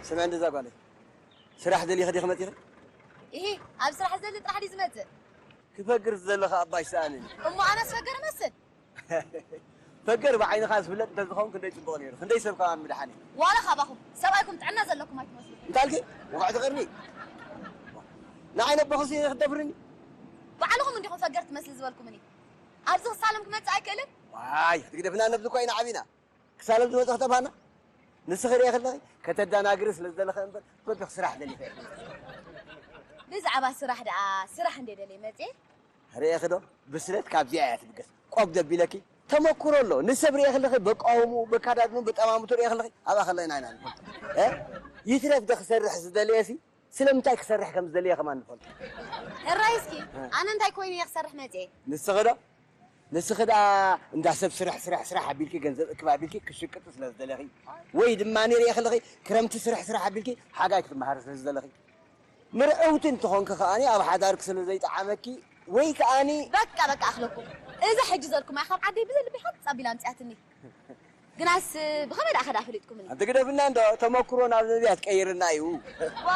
ስምዒ እንደዛ ጓለይ፣ ስራሕ ደሊኺ ዲኺ መፂኺ? ኢሂ፣ ኣብ ስራሕ ዝደሊ ጥራሕ ድዩ ዝመፅእ? ክፈግር ዝደለኻ ኣባይ ሰኣንን። እሞ ኣነስ ፈገር እመስል? ፈገር ብዓይንኻ ዝፍለጥ እንተዝኸውን ክንደይ ፅቡቕ ነይሩ። ክንደይ ሰብ ከኣ ምድሓን እዩ። ዋላ ካባኹም ሰብኣይኩም ጥዕና ዘለኩም ኣይትመስሉ። እንታይ ኢልኪ? ውቕዕቲ ቅርኒ። ንዓይ ነቦኽሲ ክትደፍርኒ? ባዕልኹም እንዲኹም ፈገር ትመስል ዝበልኩምኒ። ኣብዚ ክሳለም ክመጽእ ኣይክእልን? ዋይ፣ ክትግደፍና ነብዚ እኮ ኢና ዓቢና። ክሳለም ዝመጽእ ክጠፍኣና? ንስኺ ርእየ ከለኺ ከተዳናግሪ ስለ ዝደለኸ እምበር፣ በብኽ ስራሕ ደሊኸ። ብዛዕባ ስራሕ ደኣ፣ ስራሕ እንደ ደለየ መጽየ። ርእየኺ ዶ? ብስለት ካብዚኣ እያ ትብገስ። ቆብ ዘቢለኪ ተመኩሮ ኣሎ። ንሰብ ርእየ ከለኺ በቃውሙ፣ በካዳድኑ፣ በጠማምቱ ርእየ ከለኺ ኣብኣ ከለና ኢና ንፈልጦ። እ? ይትረፍ ዶ ክሰርሕ ዝደለየሲ ስለምንታይ ክሰርሕ ከም ዝደለየ ከማን ንፈልጦ። ሕራይ እስኪ፣ እ። ኣነ እንታይ ኮይነ እየ ክሰርሕ መጽየ? ንስኺ ዶ? ንስኺ ደኣ እንዳ ሰብ ስራሕ፣ ስራሕ፣ ስራሕ ኣቢልኪ ገንዘብ እክብ ኣቢልኪ ክሽቅጢ ስለ ዝደለኺ፣ ወይ ድማ ርእየ ከለኺ ክረምቲ ስራሕ፣ ስራሕ ኣቢልኪ ሓጋይ ክትመሃሪ ስለ ዝደለኺ፣ ምርዕውቲ እንተኾንኪ ከኣኒ ኣብ ሓዳርኪ ስለ ዘይጠዓመኪ ወይ ከኣኒ በቃ፣ በቃ፣ ኣኽለኩም። እዛ ሕጂ ዘልኩማ ካብ ዓደይ ብዘይ ልቢ ሓንጻ ኣቢላ ኣምጺኣትኒ። ግናስ ብኸመይ ደኣ ከዳ ፈሊጥኩምኒ? ኣንቲ ግደፍና እንዶ፣ ተመኩሮ ናብ ነቢያት ቀይርና እዩ። ዋ!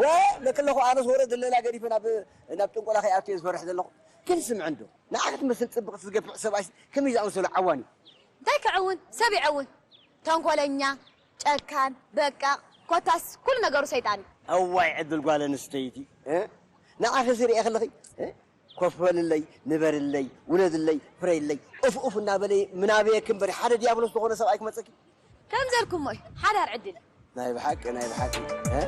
ወ-፣ ለክለኹ ኣነስ ወረ ድለላ ገዲፈ ናብ፣ ናብ ጥንቆላ ከይኣቱ እየ ዝፈርሕ ዘለኹ። ግን ስምዕ እንዶ፣ ንዓኺ ትመስል ጽብቕቲ ዝገፍዕ ሰብኣይስ ከመይ ዝኣመሰሉ ዓዋን እዩ? እንታይ ክዕውን? ሰብ ይዕውን። ተንኮለኛ፣ ጨካን፣ በቃ፣ ኮታስ ኩሉ ነገሩ ሰይጣን እዩ። እዋይ ዕድል ጓል ኣንስተይቲ፣ እ? ንዓኺ ዝርእየ ከለኺ፣ እ? ኮፍ በልለይ፣ ንበርለይ፣ ውለድለይ፣ ፍረይለይ፣ ኡፍ ኡፍ እናበለ ምናበየኪ እምበር ሓደ ዲያብሎስ ዝኾነ ሰብኣይ ክመጸኪ። ከም ዘልኩሞ እዩ፣ ሓዳር ዕድል። ናይ ብሓቂ፣ ናይ ብሓቂ፣ እ?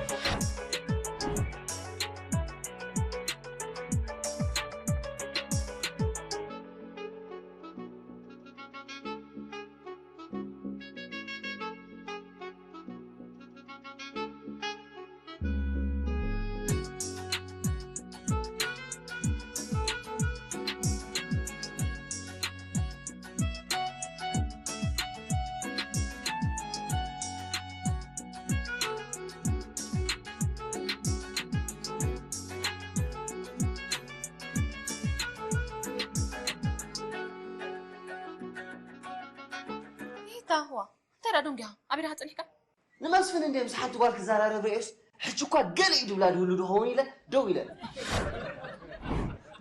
ይታዋ፣ እንታይ ደኣ ደንጊኻ? ኣበይ ደኣ ጸኒሕካ? ንመስፍን እንደ ምስ ሓንቲ ጓል ክዘራረብ ርእዮስ፣ ሕጂ እኳ ገለ እዩ ድብላ ድህሉ ድኸውን ኢለ ደው ኢለ።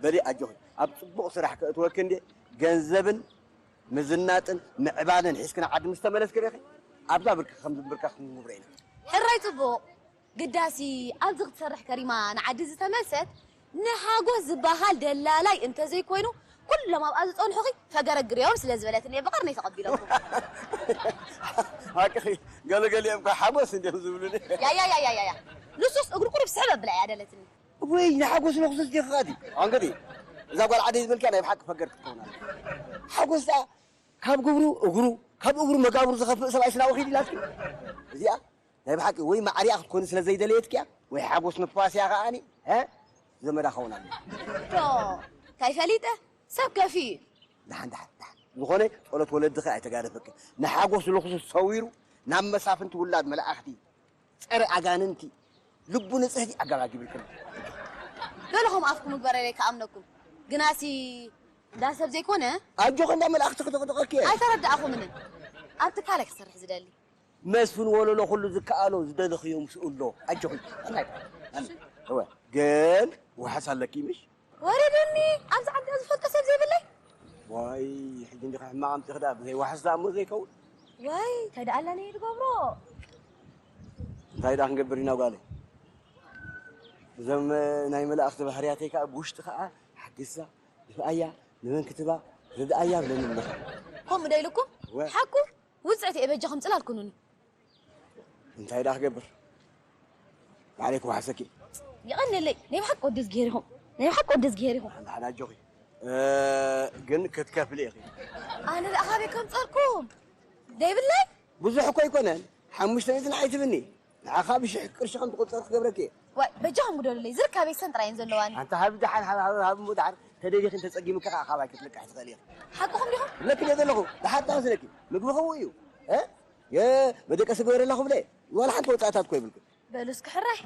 በሊ ኣጆኺ፣ ኣብ ጽቡቕ ስራሕ ከእትወኪ እንዴ፣ ገንዘብን ምዝናጥን ምዕባለን ሒዝኪ ንዓዲ ምስ ተመለስኪ ርኢኺ፣ ኣብዛ ብርኪ ከም ዝንብርካ ክንገብሮ ኢና። ሕራይ ጽቡቕ። ግዳሲ ኣብዚ ክትሰርሕ ከሪማ ንዓዲ ዝተመልሰት ንሓጎስ ዝበሃል ደላላይ እንተዘይኮይኑ፣ ኩሎም ኣብኣ ዝጸንሑኺ ፈገረግርዮም ስለ ዝበለትኒ እየ ብቐርነይ ተቐቢለኩም። ሓቅኺ፣ ገለገሊኦም እኳ ሓጎስ እንድዮም ዝብሉኒ። ያያያያያያ። ንሱስ እግሩ ቁሩብ ስሕብ ኣብላ እያ ደለትኒ። ወይ ንሓጎስ ንኽሱስ ዲኺ ኸኣቲ? ኣንገዲ፣ እዛ ጓል ዓደይ ዝበልክያ ናይ ብሓቂ ፈገር ክትከውን ኣላ። ሓጎስ ደኣ ካብ ግብሩ እግሩ፣ ካብ እግሩ መጋብሩ ዝኸፍእ ሰብኣይ ስናዊ ኺድ ኢላትኪ? እዚኣ ናይ ብሓቂ ወይ ማዕሪኣ ክትኮኒ ስለ ዘይደለየትኪያ፣ ወይ ሓጎስ ንፋስያ ከኣኒ፣ እ? ዘመዳ ኸውን ኣሎ። ዶ፣ እንታይ ፈሊጠ? ሰብ ከፊ እዩ። ደሓን፣ ደሓን፣ ደሓን። ዝኾነ ጸሎት ወለድኺ ኣይተጋደፈኪ። ንሓጎስ ልኽሱ ሰዊሩ ናብ መሳፍንቲ ውላድ መላእኽቲ፣ ጸረ ኣጋንንቲ፣ ልቡ ንጽህቲ ኣጋባጊብልክን። በልኹም ኣፍኩም ምግበረለይ ከኣምነኩም። ግናሲ እንዳ ሰብ ዘይኮነ ኣጆኺ እንዳ መላእኽቲ ክጥቕጥቐኪ እየ። ኣይተረዳእኹምንን። ኣብ ትካለ ክሰርሕ ዝደሊ። መስፍን ወለሎ ኩሉ ዝከኣሎ ዝደለኽዮ ምስኡ ኣሎ። ኣጆኺ። ኣናይ። ኣነ። እወ። ግን ዋሕስ ኣለኪ ምሽ? ወሪዱኒ። ኣብዚ ዓዲ ዝፈልጦ ሰብ ዘይብለይ። ዋይ፣ ሕጂ እንዲኻ ሕማቕ ኣምጺኺ ደኣ ብዘይ ዋሕስ ደኣ እሞ ዘይከውን። ዋይ፣ እንታይ ደኣ ኣለኒ ዝገብሮ? እንታይ ደኣ ክንገብር ኢና ጓለይ? እዞም ናይ መላእኽቲ ባህርያተይ ከኣ ብውሽጢ ከኣ ሓግዛ፣ ድፍኣያ፣ ንመን ክትባ፣ ርድኣያ ብለኒ ኣለኻ። ከምኡ ዶ ኢልኩም? ወ- ሓቁ? ውጽዕቲ እየ በጃኹም ጽላል ኩኑኒ። እንታይ ደኣ ክገብር? ባዕለይ ክወሓሰኪ። የቐንየለይ። ናይ ብሓቂ ወዲ እዝግሄር ኢኹም። ናይ ብሓቂ ወዲ እዝግሄር ኢኹም። ሓንዳ ሓንዳ ኣጆኺ። እ፣ ግን ክትከፍሊ ኢኺ። ኣነ ደኣ ካበይ ከምጸልኩም? ደይብለይ? ብዙሕ እኮ ኣይኮነን። ሓሙሽተ ሚእቲ ንዓይ ትብኒ። ንዓኻ ብሽሕ ቅርሺ ከም ትቑጸር ክገብረኪ እየ። ዋይ፣ በጃኹም ግደሉለይ፣ ዝርካበይ ሰን ጥራየን ዘለዋኒ። ኣንታ ሃቢ ደሓን፣ ሃቢ፣ ሃቢ፣ ሃቢ እሞ ደሓን፣ ተደሊኺ እንተጸጊሙኪ ከኣ ካባይ ክትልቅሒ ትኽእሊ ኢኺ። ሓቅኹም ዲኹም? እብለኪ እየ ዘለኹ፣ ደሓን እንታይ መስለኪ? ምግቢ ክቡእ እዩ። እ? የ-፣ መደቀሲ ግበረላ ክብለ፣ ዋላ ሓንቲ መውጻእታት እኮ የብልክን። በሉ እስኪ ሕራይ።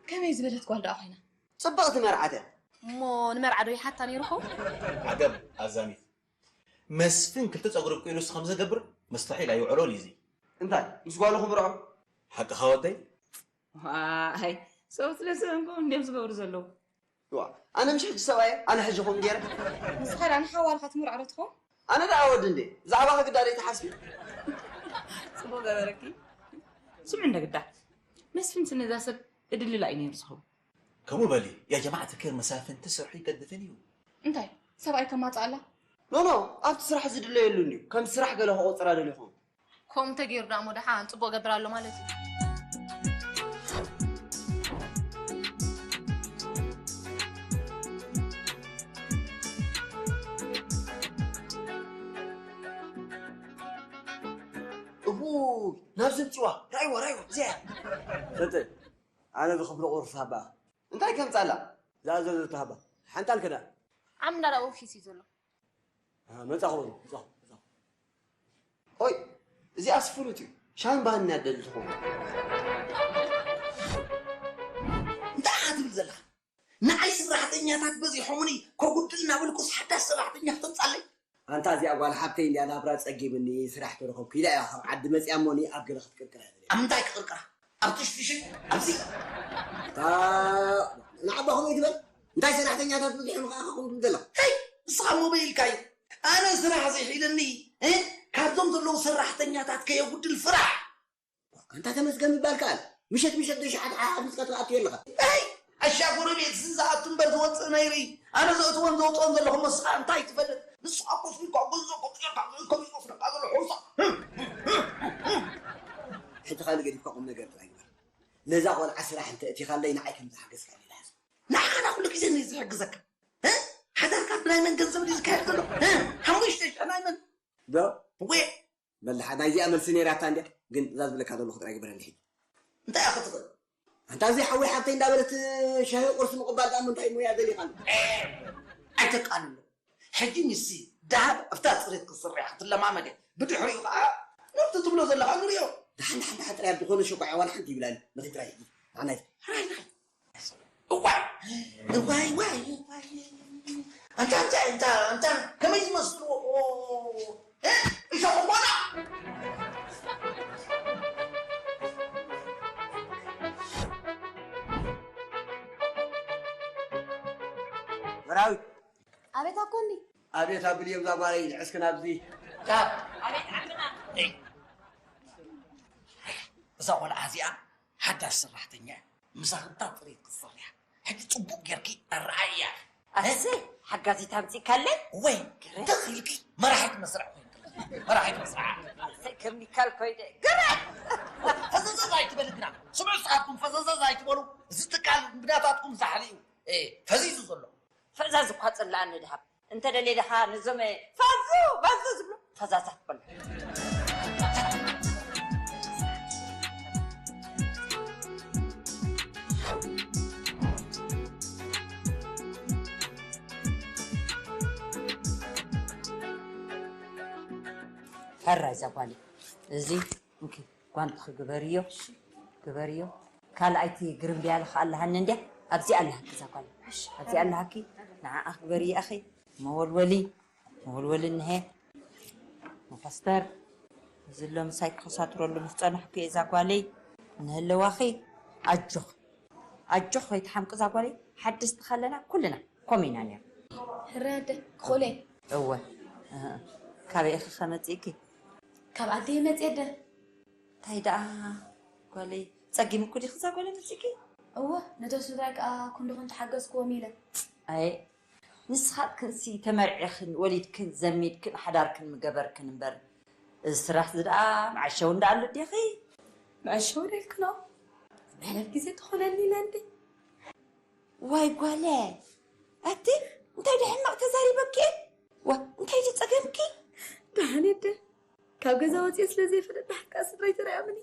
ከመይ ዝበለት ጓል ደኣ ኮይና? ጽብቕቲ መርዓት እያ። እሞ ንመርዓ ዶ ይሓታ ነይሩ ኸውን? ዓገብ ኣዛሚት። መስፍን ክልተ ጸጉሪ ኣብቂሉስ ከም ዘገብር መስተሒል ኣይውዕሎን እዩ እዚ። እንታይ? ምስ ጓሉ ክምርዖ? ሓቅኻ ወደይ? ዋይ፣ ሰብኡት ለሰንኮ እንድዮም ዝገብሩ ዘለዉ። ዋ፣ ኣነ ምሽ ሕጂ ሰብኣየ? ኣነ ሕጂ ኹም ገይረ? ንስኻ ደኣ ንሓዋልኻ ትምርዖ ዶ ትኸውን? ኣነ ደኣ ወዲ እንዴ? ብዛዕባኺ ግዳ ደይትሓስቢ? ጽቡቕ ገበረኪ። ስምዒ እንደ ግዳ። መስፍን ስነዛ ሰብ እድልላ እዩ ነይሩ ዝኸውን። ከምኡ በሊ፣ ያ ጀማዓት ከይር መሳፍንቲ ስርሑ ይገድፍን እዩ። እንታይ? ሰብኣይ ከማጽኣላ? ኖ፣ ኖ፣ ኣብቲ ስራሕ ዝድለ የሉን እዩ። ከም ስራሕ ገለ ክቆጽራ ደሊኹም። ከምኡ እንተገይሩ ደኣ እሞ ደሓን ጽቡቕ ገብር ኣሎ ማለት እዩ። እውይ፣ ናብዚ ምጽዋ፣ ራይዋ፣ ራይዋ፣ እዚኣ እያ። ሰተ፣ ኣነ ዝኸፍሎ ቁርሲ ሃባ። እንታይ ከምጻላ? ዝኣዘዘቶ ሃባ። ሓንጣል ከዳ። ዓምና ደኣ ወኪስ እዩ ዘሎ። አ፣ መጻኹ በሉ፣ መጻኹ፣ መጻኹ። ኦይ፣ እዚኣስ ፍሉጥ እዩ። ሻሂን ባህን እያ ትደሊ ትኸውን። እንታይ ኢኻ ትብል ዘለኻ? ንዓይ ሰራሕተኛታት በዚሖምኒ፣ ከጉድል እናበልኩስ ሓዳስ ሰራሕተኛ ክተምጻለይ? ኣንታ እዚኣ ጓል ሓብተይ እንድያ ናብራ ጸጊብኒ፣ ስራሕ ተረኸብኩ ኢላ እያ ካብ ዓዲ መጺኣ እሞኒ ኣብ ገለ ክትቅርቅር እያ ደልያ። ኣብ ምንታይ ክቕርቅራ? ኣብ ትሽፍሽን? ኣብዚ? እታ ንዓባ ከምኡ ይትበል? እንታይ ሰራሕተኛታት በዚሖም ከኣ ከምኡ ትብል ዘለኻ? ሄይ! ንስኻ እሞ በይ ኢልካዮ? ኣነ ስራሕ ዘይሒለኒ፣ እ? ካብዞም ዘለዉ ሰራሕተኛታት ከየጉድል ፍራሕ። ኣንታ ተመስገን ምባል ከኣል። ምሸት ምሸት ዶ ሸሓት ሓሓት ምስ ክትኣቱ የለኻ? ኣይ! ዓሻ ጎረቤት ዝኣቱ እምበር ዝወጽእ ነይሩ። ኣነ ዘእትዎን ዘውጽኦን ዘለኹ መስኻ እንታይ ትፈልጥ? ንስኻ ኮፍ ኢልካ ገንዘብ ኮፍ ኢልካ ዝእከብ ዝመስለካ ዘሎ ሑሳ። ሕጂ ካልእ ገዲፍካ ቁም ነገር ጥራይ ግበር። ነዛ ቆልዓ ስራሕ እንተ እቲኻለይ ንዓይ ከም ዝሓገዝካኒ ልሓዝ። ንዓኻ ኩሉ ግዜ እየ ዝሕግዘካ። እ? ሓዳርካ ብናይ መን ገንዘብ ድዩ ዝካየድ ዘሎ? እ? ሓሙሽተ ሽሕ ናይ መን? ዶ? እወ። በል ደሓን፣ ናይዚኣ መልሲ ነይራታ እንድያ፣ ግን እዛ ዝብለካ ዘለኹ ጥራይ ግበረኒ ሕጂ። እንታይ ኢኻ ክትኽእል? ኣንታ እዚ ሓወይ ሓብተይ እንዳበለት ሻሂ ቁርሲ ምቕባል ደኣ እንታይ ሞያ ደሊኻሉ? ኣይተቃልሎ። ሕጂ ንሲ ደሃብ ኣብታ ጽሬት ክትሰርሕ ክትለማመደ ብድሕሪኡ ከዓ ነብቲ ትብሎ ዘለኻ ንሪኦ። ደሓን፣ ደሓን፣ ደሓን፣ ጥራይ ኣብ ዝኾነ ሸኳዕ ዋላ ሓንቲ ይብላኒ። ንኺድ ጥራይ ሕጂ። ንዓናይ። ራይ፣ ራይ። እዋይ! እዋይ፣ ዋይ፣ ዋይ። ኣንታ፣ ኣንታ፣ ኣንታ፣ ኣንታ፣ ከመይ ዝመስልዎ? ኦ፣ እ? እሾኽ እኮ ነው። መራዊት። ኣቤት ኣኮኒ። ኣቤት ኣብልዮም እዛ ጓለይ፣ ንዕስክን ኣብዚ። ዳብ። ኣቤት ዓድና። እይ። እዛ ቆልዓ እዚኣ ሓዳስ ሰራሕተኛ እያ። ምሳኽንታ ጥሪት ክትሰርያ። ሕጂ ጽቡቕ ጌርኪ ኣረኣእያ። ኣሰይ፣ ሓጋዚት ኣምጺእካለይ? ወይ፣ ግረ። ተኽኢልኪ መራሒት መስርዕ ኮይንክላ። መራሒት መስርዕ። ኣሰይ፣ ከም ሚካል ኮይነ። ግረ! ፈዘዘዝ ኣይትበል ግና። ስምዑ፣ ንስኻትኩም ፈዘዘዝ ኣይትበሉ። እዚ ትካል ብናታትኩም ዛሕሊ እዩ፣ እ፣ ፈዚዙ ዘሎ። ፈዛዝ እኳ ጽላኣኒ ድሃብ። እንተ ደልየ ደኻ ነዞም ፈዙ፣ ፈዙ ዝብሉ ፈዛዛት በሉ። ፈራ እዛ ጓል። እዚ እንኪ ጓንትኺ ግበርዮ፣ ግበርዮ። ካልኣይቲ ግርምብያለ ከኣ ኣለሃኒ እንድያ። ኣብዚኣ ኣለሃኪ እዛ ጓል። ኣብዚኣ ኣለሃኪ። ንዓኣ ግበርዮ ኣኺ። መወልወሊ፣ መወልወሊ እንሄ። መኸስተር፣ እዚ ኣሎ ምሳይ ክኸሳትረሉ ምስ ጸናሕኩ እየ እዛ ጓለይ። እንህለዋኺ፣ ኣጆኺ። ኣጆኺ ከይትሓምቂ እዛ ጓለይ። ሓደስቲ ከለና ኩልና ከምኡ ኢና ነይርና። ሕራይ ኣደ፣ ክኽእሎ እየ። እወ። እህ፣ ካበይ ኢኺ ከ መጺእኪ? ካብ ኣደይ መጺአ ኣደ። እንታይ ደኣ ጓለይ፣ ጸጊምኪ ዲኺ እዛ ጓለይ መጺእኪ? እወ፣ ነቶም ስድራይ ከኣ ክንድኹም ተሓገዝክዎም ኢለ። ኣይ፣ ንስኻትክንሲ ተመርዒኽን፣ ወሊድክን፣ ዘሚድክን፣ ሓዳርክን ምገበርክን እምበር፣ እዚ ስራሕ እዚ ደኣ መዓሸዊ እንዳኣሉ ዲኺ? መዐሸዊ ደልክኖ? መሕለፍ ግዜ ትኾነኒ ኢለ እንዲ። ዋይ ጓለ፣ ኣቲ እንታይ ድሕማቕ ተዛሪበኪ? ዋ እንታይ ድጸገምኪ? ደሓን እደ ካብ ገዛ ወፅየ ስለ ዘይፈልጥ ብሓቂ ስድራይ ተሪኣምኒ።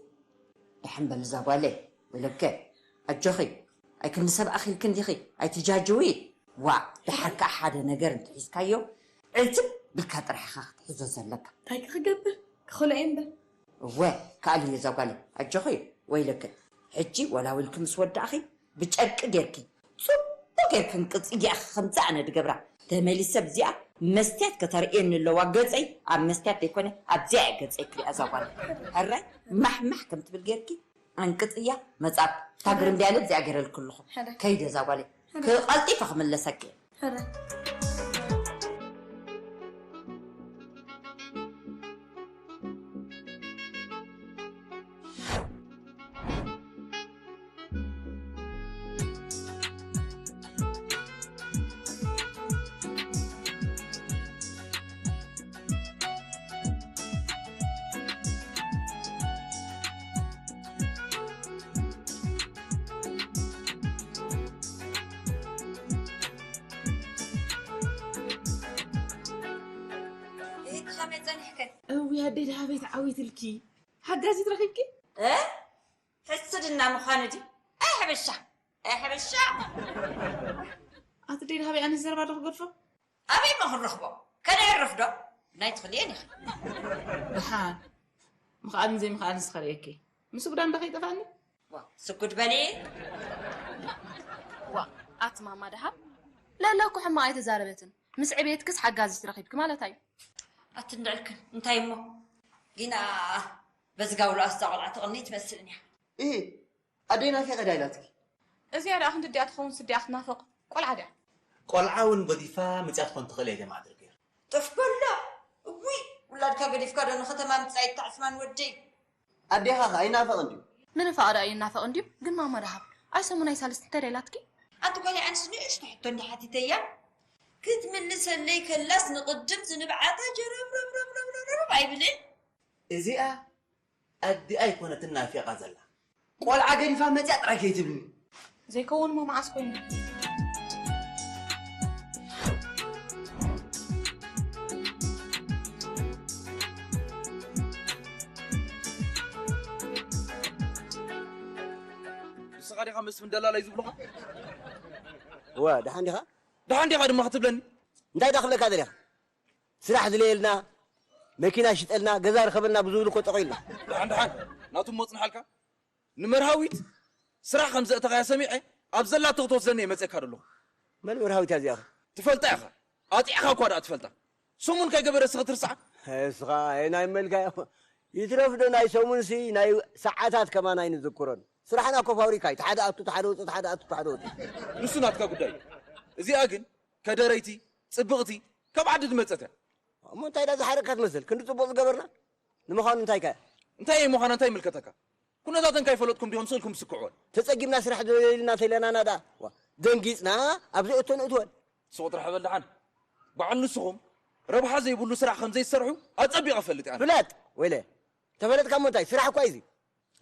ደሓን በል እዛ ጓለ፣ ወለከ ኣጆኺ። ኣይክንዲ ሰብ ኣኺልክን ዲኺ? ኣይትጃጅዊ። ዋ ድሓር ከዓ ሓደ ነገር እንተሒዝካዮ ዕልትም ብልካ ጥራሕ ኢኻ ክትሕዞ ዘለካ። እንታይ ክገብር ክኽሎ እየ እምበር። እወ ከኣል እዩ እዛ ጓለ። ኣጆኺ ወይለከ። ሕጂ ወላዊልኪ ምስ ወዳእኺ ብጨርቂ ጌርኪ ጽቡቅ ጌርክን ቅጽያ ከምዛ ኣነ ድገብራ። ተመሊሰ ብዚኣ መስትያት ከተርእየኒ ኣለዋ። ገጸይ ኣብ መስትያት ዘይኮነ ኣብዚኣ እየ ገጸይ ክሪኣ እዛ ጓለ። ሕራይ ማሕማሕ ከም ትብል ጌርኪ ኣንቅጽያ መጻብ ታግር እንዲያለ ብዚኣ ገይረልኩ ኣለኹ። ሕራይ። ከይደ እዛ ጓለ። ሕራይ። ክቐልጢፈ ክምለሰኪ። ሕራይ። ከመይ ጸኒሕክን? እውይ ኣደይ ደሃበይ ተዓዊትልኪ። ሓጋዚት ረኺብኪ? እ? ሕስድና ምዃኑ ድዩ? ኣይ ሕብሻ! ኣይ ሕብሻ! ኣቲ ኣደይ ደሃበይ ኣነስ ዘረባ ዶ ክገድፎ? ኣበይ እሞ ክንረኽቦ? ከነዕርፍ ዶ? ናይ ትኽልኤን ኢኺ። ደሓን ምኽኣልን ዘይምኽኣልን ንስኺ ርእየኪ። ምስ ጉዳም ዶ ከይጠፋኒ? ዋ፣ ስጉድ በሊ። ዋ፣ ኣቲ ማማ ደሃብ ለለ እኮ ሕማቕ ኣይተዛረበትን። ምስ ዕቤትክስ ሓጋዚት ረኺብኪ ማለታ እዩ። ኣቲ እንድዕልክን እንታይ እሞ? ጊና በዚ ጋውሎ ኣስታ ቆልዓ ትቕኒ ትመስልን እያ። እሂ፣ ኣደይ ናፊቐ ዳ ኢላትኪ? እዚኣ ደኣ ክንዲ ድኣ ትኸውን ስዲኣ ክትናፍቕ? ቆልዓ ድያ? ቆልዓ እውን ገዲፋ መጺኣ ትኾን ትኽእል እየ ጀማዓ ድርገ። ጥፍ በሎ። እውይ፣ ውላድካ ገዲፍካ ዶ ንኸተማ ምጻእ ይተዓስማን ወደይ? ኣዴኻ ኸ ኣይናፈቕን ድዩ? ምንፋቕ ደኣ ይናፈቕ እንድዩ፣ ግን ማማ ደሃብ፣ ኣይ ሰሙን ኣይ ሳልስቲ እንታይ ደኣ ኢላትኪ? ኣንቲ ጓለይ ኣንስ ንእሽቶ ሕቶ እንዲ ሓቲተያ፣ ክትምልሰለይ ከላስ ንቕድም ዝንብዓታ ጀረብረብረብረብረብ ኣይብልን። እዚኣ ኣዲኣ ኣይኮነትን ናፊቓ ዘላ። ቆልዓ ገዲፋ መጺኣ ጥራይ ከይትብልኒ። ዘይከውን እሞ መዓስ ኮይኑ? ንስኻ ዲኻ መስፍን ደላላይ ዝብሉኻ? እወ፣ ደሓን ዲኻ? ደሓን ዲኻ ድማ ክትብለኒ? እንታይ ዳ ክብለካ ደሊኻ? ስራሕ ዝለየልና፣ መኪና ሽጠልና፣ ገዛ ርከበልና ብዝብል እኮ ጠቒልና። ደሓን ደሓን፣ ናቱ እሞ ጽንሓልካ። ንመርሃዊት ስራሕ ከም ዘእተኻያ ሰሚዐ፣ ኣብ ዘላቶ ክትወስደኒ እየ መጺአካ ዘለኹ። መን መርሃዊት እያ እዚኣ? ትፈልጣ ኢኻ። ኣጢዕኻ እኳ ደኣ ትፈልጣ። ሰሙን ከይገበረ እስኺ ትርስዓ? እስኻ፣ ኣይ ናይ መልካ። ይትረፍ ዶ ናይ ሰሙንሲ፣ ናይ ሰዓታት ከማን ኣይንዝክሮን። ስራሕና እኮ ፋብሪካ እዩ። እቲ ሓደ ኣቱ፣ እቲ ሓደ ወጽእ፣ እቲ ሓደ ኣቱ፣ እቲ ሓደ ወጽእ። ንሱ ናትካ ጉዳይ እዩ። እዚኣ ግን ከደረይቲ፣ ጽብቕቲ፣ ካብ ዓዲ ዝመጸት እያ። እሞ እንታይ ዳ ዝሓረቅካ ትመስል? ክንዲ ጽቡቕ ዝገበርና? ንምዃኑ እንታይ ከ? እንታይ እየ ምዃና እንታይ ይምልከተካ? ኩነታተን ካይፈለጥኩም ዲኹም ስቕ ኢልኩም ትስክዕወን? ተጸጊምና ስራሕ ደሊልና ተይለናና ደኣ። ዋ፣ ደንጊጽና ኣብ ዘይእቶ ንእትወን። ስቕ ጥራሕ በል ደሓን። በዓል ንስኹም ረብሓ ዘይብሉ ስራሕ ከም ዘይትሰርሑ ኣጸቢቐ እፈልጥ እየ ኣነ። ፍለጥ! ወይለ፣ ተፈለጥካ እሞ እንታይ? ስራሕ እኳ እዩ እዚ።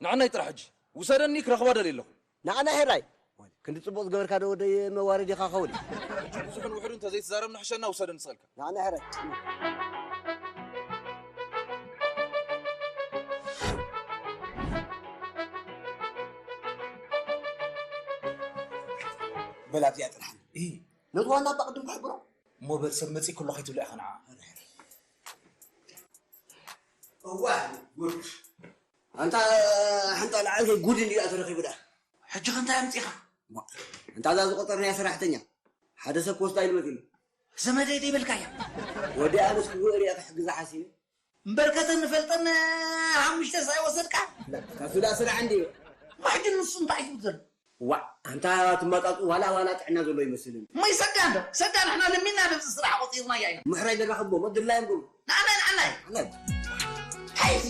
ንዓናይ ጥራሕ ሕጂ ውሰደኒ ክረኽባ ደልየ ኣለኹ። ንዓና ሕራይ። ክንዲ ጽቡቕ ዝገበርካ ዶ ወደይ መዋረዲኻ ኸውን? ሕጂ ብዙሕን ውሑድን እንተዘይትዛረብ ንሕሸና ውሰደኒ ስቕ ኢልካ። ንዓና ሕራይ። በላ እዚኣ ጥራሕ። እይ። ነቲ ዋና ኣባ ቅድም ከሕብሮ። እሞ በል ሰብ መጺእ ከሎ ከይትብላ ኢኻ ንዓ። እዋ፣ ጉድ። ኣንታ ሓንታ ለዓል ከይ ጉድ እንዲኣ ተረኺቡ ደኣ። ሕጂ ከ እንታይ ኣምጺእኻ? ዋ፣ ኣንታ እዛ ዝቆጸርናያ ሰራሕተኛ ሓደ ሰብ ክወስዳ ኢሉ መጺኡ። ዘመደይ ደይበልካያ? ወዲ ኣነስ ክጉእ ሪኣ ክሕግዛ ሓሲበ። እምበር ከተንፈልጠን ሓሙሽተ ሳይ ወሰድካ? ካብሱ ደኣ ስራሕ እንድዩ። ዋ፣ ሕጂ ንሱ እንታይ እዩ ዝብል ዘሎ? ዋእ፣ ኣንታ ትመጻጽኡ ዋላ ዋላ ጥዕና ዘሎ ይመስልን። እሞ ይሰዳ እንዶ፣ ሰዳ ንሕና ለሚና ነዚ ስራሕ ቆጺርናያ ኢና። ምሕራይ ዘራኽቦ፣ እሞ ድላዮም ግቡ። ንዓናይ፣ ንዓናይ። ንዓናይ። ሓይሲ።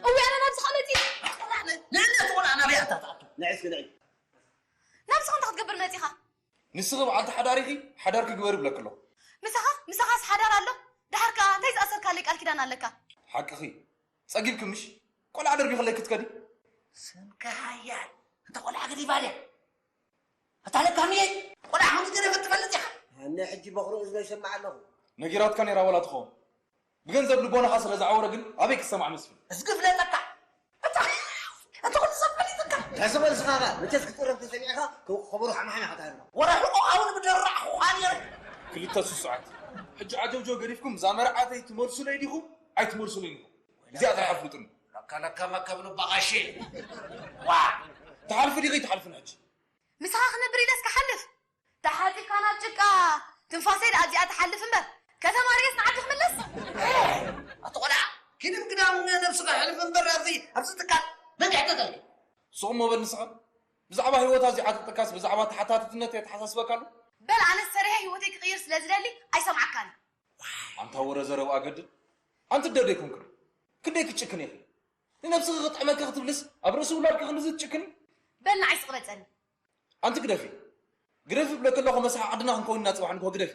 እውይ፣ ኣነ ናብዚ ካልእ እትይ። ንዕና ትኾና ናበይ ኣታ ትኣቱ? ንዒ እስኪ ንዒ። ናብዚ ከምታ ክትገብር ኢኻ? ንስኺ በዓልቲ ሓዳር ኢኺ፣ ሓዳርኪ ግበሪ እብለኪ ኣለኹ። ምሳኻ? ምሳኻስ ሓዳር ኣሎ? ደሓር ከኣ እንታይ ዝኣሰርካለይ ቃል ኪዳን ኣለካ? ሓቅኺ። ጸጊብኪ ምሽ? ቆልዓ ደርቢኽለይ ክትከዲ? ስምካ ሓያል። እንተ ቆልዓ ገዲፋ ድያ? ኣታ ለካምየይ፣ ቆልዓ ከም ዝገደፈት ትፈልጥ ኢኻ? ኣነ ሕጂ በኹሪ እዝነይ ይሰምዕ ኣለኹ። ነጊራትካ ነይራ ዋላ ትኸውን። ብገንዘብ ልቦናኻ ስለ ዝዓወረ ግን ኣበይ ክሰማዕ መስፍን? እዝጊ ፍለጠካ። ኣታ፣ ኣታ ኩሉ ሰብ ፈሊጥካ። እንታይ ሰብ ፈልስኻ ኢኻ? መቸስ ክትቅረብ ተሰሚዕካ፣ ከ-፣ ከበሮ ሓምሓም ኢኻ ትሃርማ። ወረ ሕቆ ኣውን ብደራዕ ኳን የር። ክልተ ስሱዓት። ሕጂ ዓጀውጀው ገዲፍኩም እዛ መርዓተይ ትመልሱለይ ዲኹም ኣይትመልሱለይ ዲኹም? እዚኣ ጥራሕ ኣፍልጡኒ። ለካ ለካ መከብ ልባ ቐሺ። ዋ! ትሓልፊ ዲኺ ኣይትሓልፍን ሕጂ? ምሳኻ ክነብር ኢለስ ክሓልፍ? ተሓጺብካ ናብ ጭቃ ትንፋሰይ ደኣ እዚኣ ትሓልፍ እምበር፣ ከተማ ርእየስ ንዓዲ ክምለስ? ኣቲ ቆልዓ፣ ኪድ ግዳም ነብስኻ ሕልፍ እምበር ኣብዚ፣ ኣብዚ ትካል መን ይሕተተልካ? ስቕ እሞ በል ንስኻ። ብዛዕባ ህይወታ እዚኣ ጥጥካስ ብዛዕባ ተሓታትነት የተሓሳስበካ ኣሎ? በል ኣነስ ሰሪሐ ህይወተይ ክቕይር ስለ ዝደሊ ኣይሰምዓካን። ኣንታ ወረ ዘረብኣ ገድል። ኣንቲ ደዶ ኣይኮንክን። ክንደይ ክትጭክን ኢኺ? ንነብስኺ ክጥዕመኪ ክትብልስ ኣብ ርእሲ ውላድኪ ክንድዚ ትጭክኒ? በል ንዓይ ስቕ በል ጸኒ። ኣንቲ ግደፊ። ግደፊ እብለኪ ኣለኹ፣ መሳሒ ዓድና ክንከውን ኢና ጽባሕ ንግሆ፣ ግደፊ።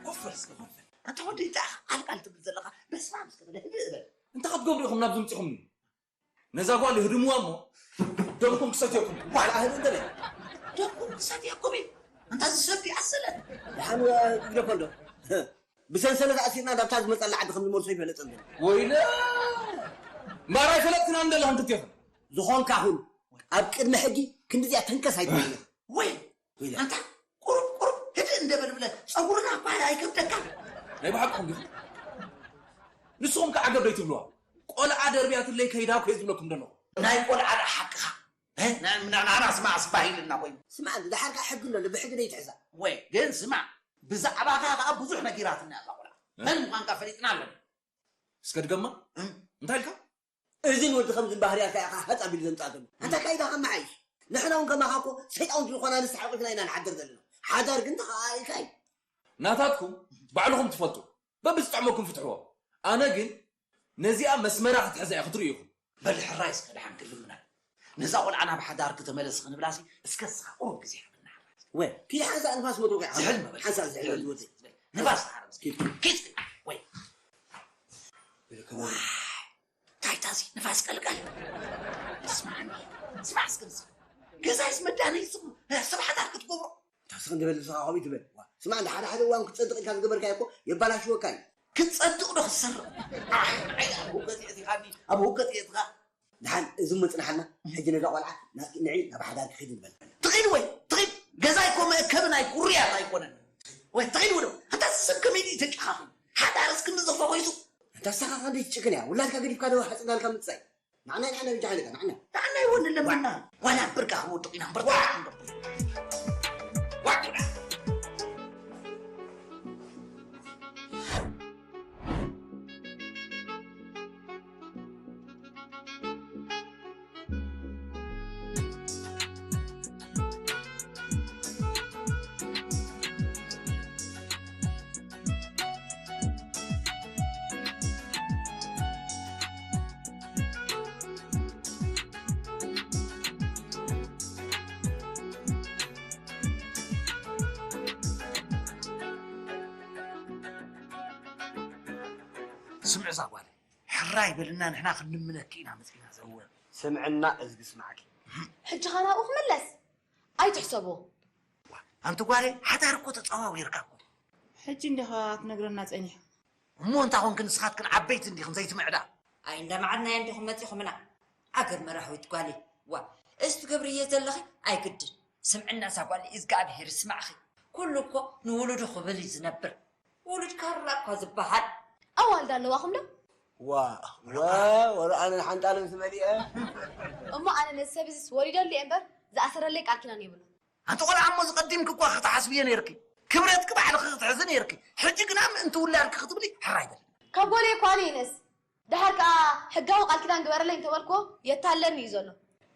ኮፈል እስከ ኮፈል። ኣንታ ወደይ እንታይ ኢኻ ቃልቃል ትብል ዘለኻ? በስመ ኣብ እስከ በለ ህድእ በል። እንታይ ክትገብሩ ኢኹም ናብዚ ምጺኹምኒ? ነዛ ጓል ህድምዋ እሞ ደምኩም ክሰትየኩም። ዋላ ህድእ እንተ በል። ደምኩም ክሰትየኩም እዩ። ኣንታ ዝሰቲ ኣሰለ። ደሓን ግደፎ እንዶ። ብሰንሰለት ኣሲርና ናብታ ዝመጸላ ዓዲ ከም ዝመልሶ ይፈለጥ እንዶ። ወይለ! እምበኣር ኣይፈለጥክናን ዘለኹም ክልቴኹም። ዝኾንካ ኩን ኣብ ቅድሚ ሕጊ ክንድዚኣ ተንከስ ኣይትበል። ወይ! ወይለ! ኣንታ ቁሩብ ቁሩብ ህድእ እንደ በል ብለ ጸጉርና እኳ ኣይከብደካ። ናይ ብሓቅኹም ዲኹም? ንስኹም ከ ዓገብ ዶ ይትብልዋ? ቆልዓ ደርብያትለይ ከይዳ እኮ እየ ዝብለኩም ዘለኹ። ናይ ቆልዓ ደኣ ሓቅኻ። እ? ና-፣ ና-፣ ናና ስማዕ ስባህ ኢልና ኮይኑ። ስማዕ፣ ደሓር ከኣ ሕጊ ኣሎ፣ ብሕጊ ዶ ይትሕዛ? ወይ፣ ግን ስማዕ፣ ብዛዕባኻ ከኣ ብዙሕ ነጊራትና እዛ ቆልዓ። እ? መን ምዃንካ ፈሊጥና ኣለና። እስከ ድገማ? እ? እንታይ ኢልካ? እዝን ወዲ ከምዝን ባህርያትካ ኢኻ ሃጽ ኣቢሉ ዘምጽኣትሉ። ኣንታ ካይዳ ከመሓይሽ? ንሕና እውን ከማኻ እኮ ሰይጣውንቲ ዝኾና ንስሓ ኣቑፍና ኢና ንሓድር ዘለና። ሓዳር ግን ተኸኣኢልካ እዩ። ናታትኩም ባዕልኹም ትፈልጡ። በብዝጥዕመኩም ፍትሕዎ። ኣነ ግን ነዚኣ መስመራ ክትሕዛ እያ ክትርእዩ ኢኹም። በል ሕራይ እስከ ደሓን ክልምና። ነዛ ቆልዓ ናብ ሓዳር ክተመለስ ክንብላሲ እስከ እስኻ ቁሩብ ግዜ ሃበና። ወይ፣ ኪድ ሓንሳእ ንፋስ መትወቂ ዓቕሊ። ዝሕል መበል። ሓንሳእ ዝሕል ዝሕል ዝወጽእ። ንፋስ ሓረም። ኪድ። ኪድ። ወይ። ወይ፣ ከመይ? እንታይ ታዚ ንፋስ ቀልቀል? ስማዕኒ፣ ስማዕ እስከ ንስኻ። ገዛይስ መዳነይ ስሙ፣ ሰብ ሓዳር ክትገብሮ። ታስኽ እንደ በል ንስኻ ከምኡ ትበል። ዋ፣ ስማዕ፣ እንደ ሓደ ሓደ እዋን ክትጸድቕ ኢልካ ዝገበርካዮ እኮ የባላሽወካ እዩ። ክትጸድቕ ዶ ክትሰርቕ? ኣሕ፣ ኣይ፣ ኣብ ህውከት የእቲኻኒ፣ ኣብ ህውከት የእትኻ። ደሓን፣ እዚ እሞ ጽናሓልና፣ ሕጂ ነዛ ቆልዓ፣ ና-፣ ንዒ ናብ ሓዳር ክኺድ ንበል። ትኺድ ወይ፣ ትኺድ። ገዛይ እኮ መእከቢ ናይ ኩርያት ኣይኮነን። ወይ፣ ትኺድ ውዶ። ኣንታ ሰብ ከመይ ድዩ ተጨኻኺ? ሓዳርስ ክንዲ ዝፈኾይሱ? ኣንታ ንስኻ ክንደይ ትጭክን እያ? ውላድካ ገዲፍካ ዶ ሓጽናልካ ምጽኣይ? ንዓና፣ ንዓና፣ ብጃ ሓይልካ፣ ንዓና። ንዓና ይወን ለመና። ዋላ ብርካ ክንወድቕ ኢና፣ እምበር ዋዕ! ዋዕ! ስምዒ እዛ ጓል፣ ሕራይ በልና፣ ንሕና ክንልምነኪ ኢና መጺና። ዘወ። ስምዕና እዝጊ ስማዕኪ። ሕጂ ኸ ናብኡ ክምለስ? ኣይትሕሰቦ። ኣንቲ ጓለይ፣ ሓዳር እኮ ተጸዋዊርካ እኮ። ሕጂ እንዲኻ ክትነግረና ጸኒሕካ። እሞ እንታ ኾንክን ንስኻትክን ዓበይቲ እንዲኽን ዘይትምዕዳ? ኣይ፣ እንዳመዓድናዮ እንዲኹም መጺኹምና። ዓገብ መራሕዊት ጓለይ። ዋ፣ እዚ ትገብርዮ ዘለኺ ኣይግድን። ስምዕና እዛ ጓለይ፣ እዝግኣብሄር ይስማዕኺ። ኩሉ እኮ ንውሉዱ ክብል እዩ ዝነብር። ውሉድ ካራ እኳ ዝበሃል። ኣዋልድ ኣለዋኹም ዶ? ዋ፣ ዋ፣ ወረ ኣነ ሓንጣለም ዝመሊአ። እሞ ኣነ ነዚ ሰብ እዚስ ወሪደሉ እየ እምበር፣ ዝኣሰረለይ ቃል ኪዳን የብሉን። ኣንቲ ቆልዓ እሞ ዝቐዲምኪ እኳ ክትሓስብዮ ነይርኪ። ክብረትኪ ባዕልኺ ክትሕዚ ነይርኪ። ሕጂ ግና ምእንቲ ውላድኪ ክትብሊ ሕራይ በሊ። ካብ ጓለይ እኳ ኣነ ይነስ። ደሓር ከኣ ሕጋዊ ቃል ኪዳን ግበረለይ እንተበልክዎ የታለኒ እዩ ዘሎ።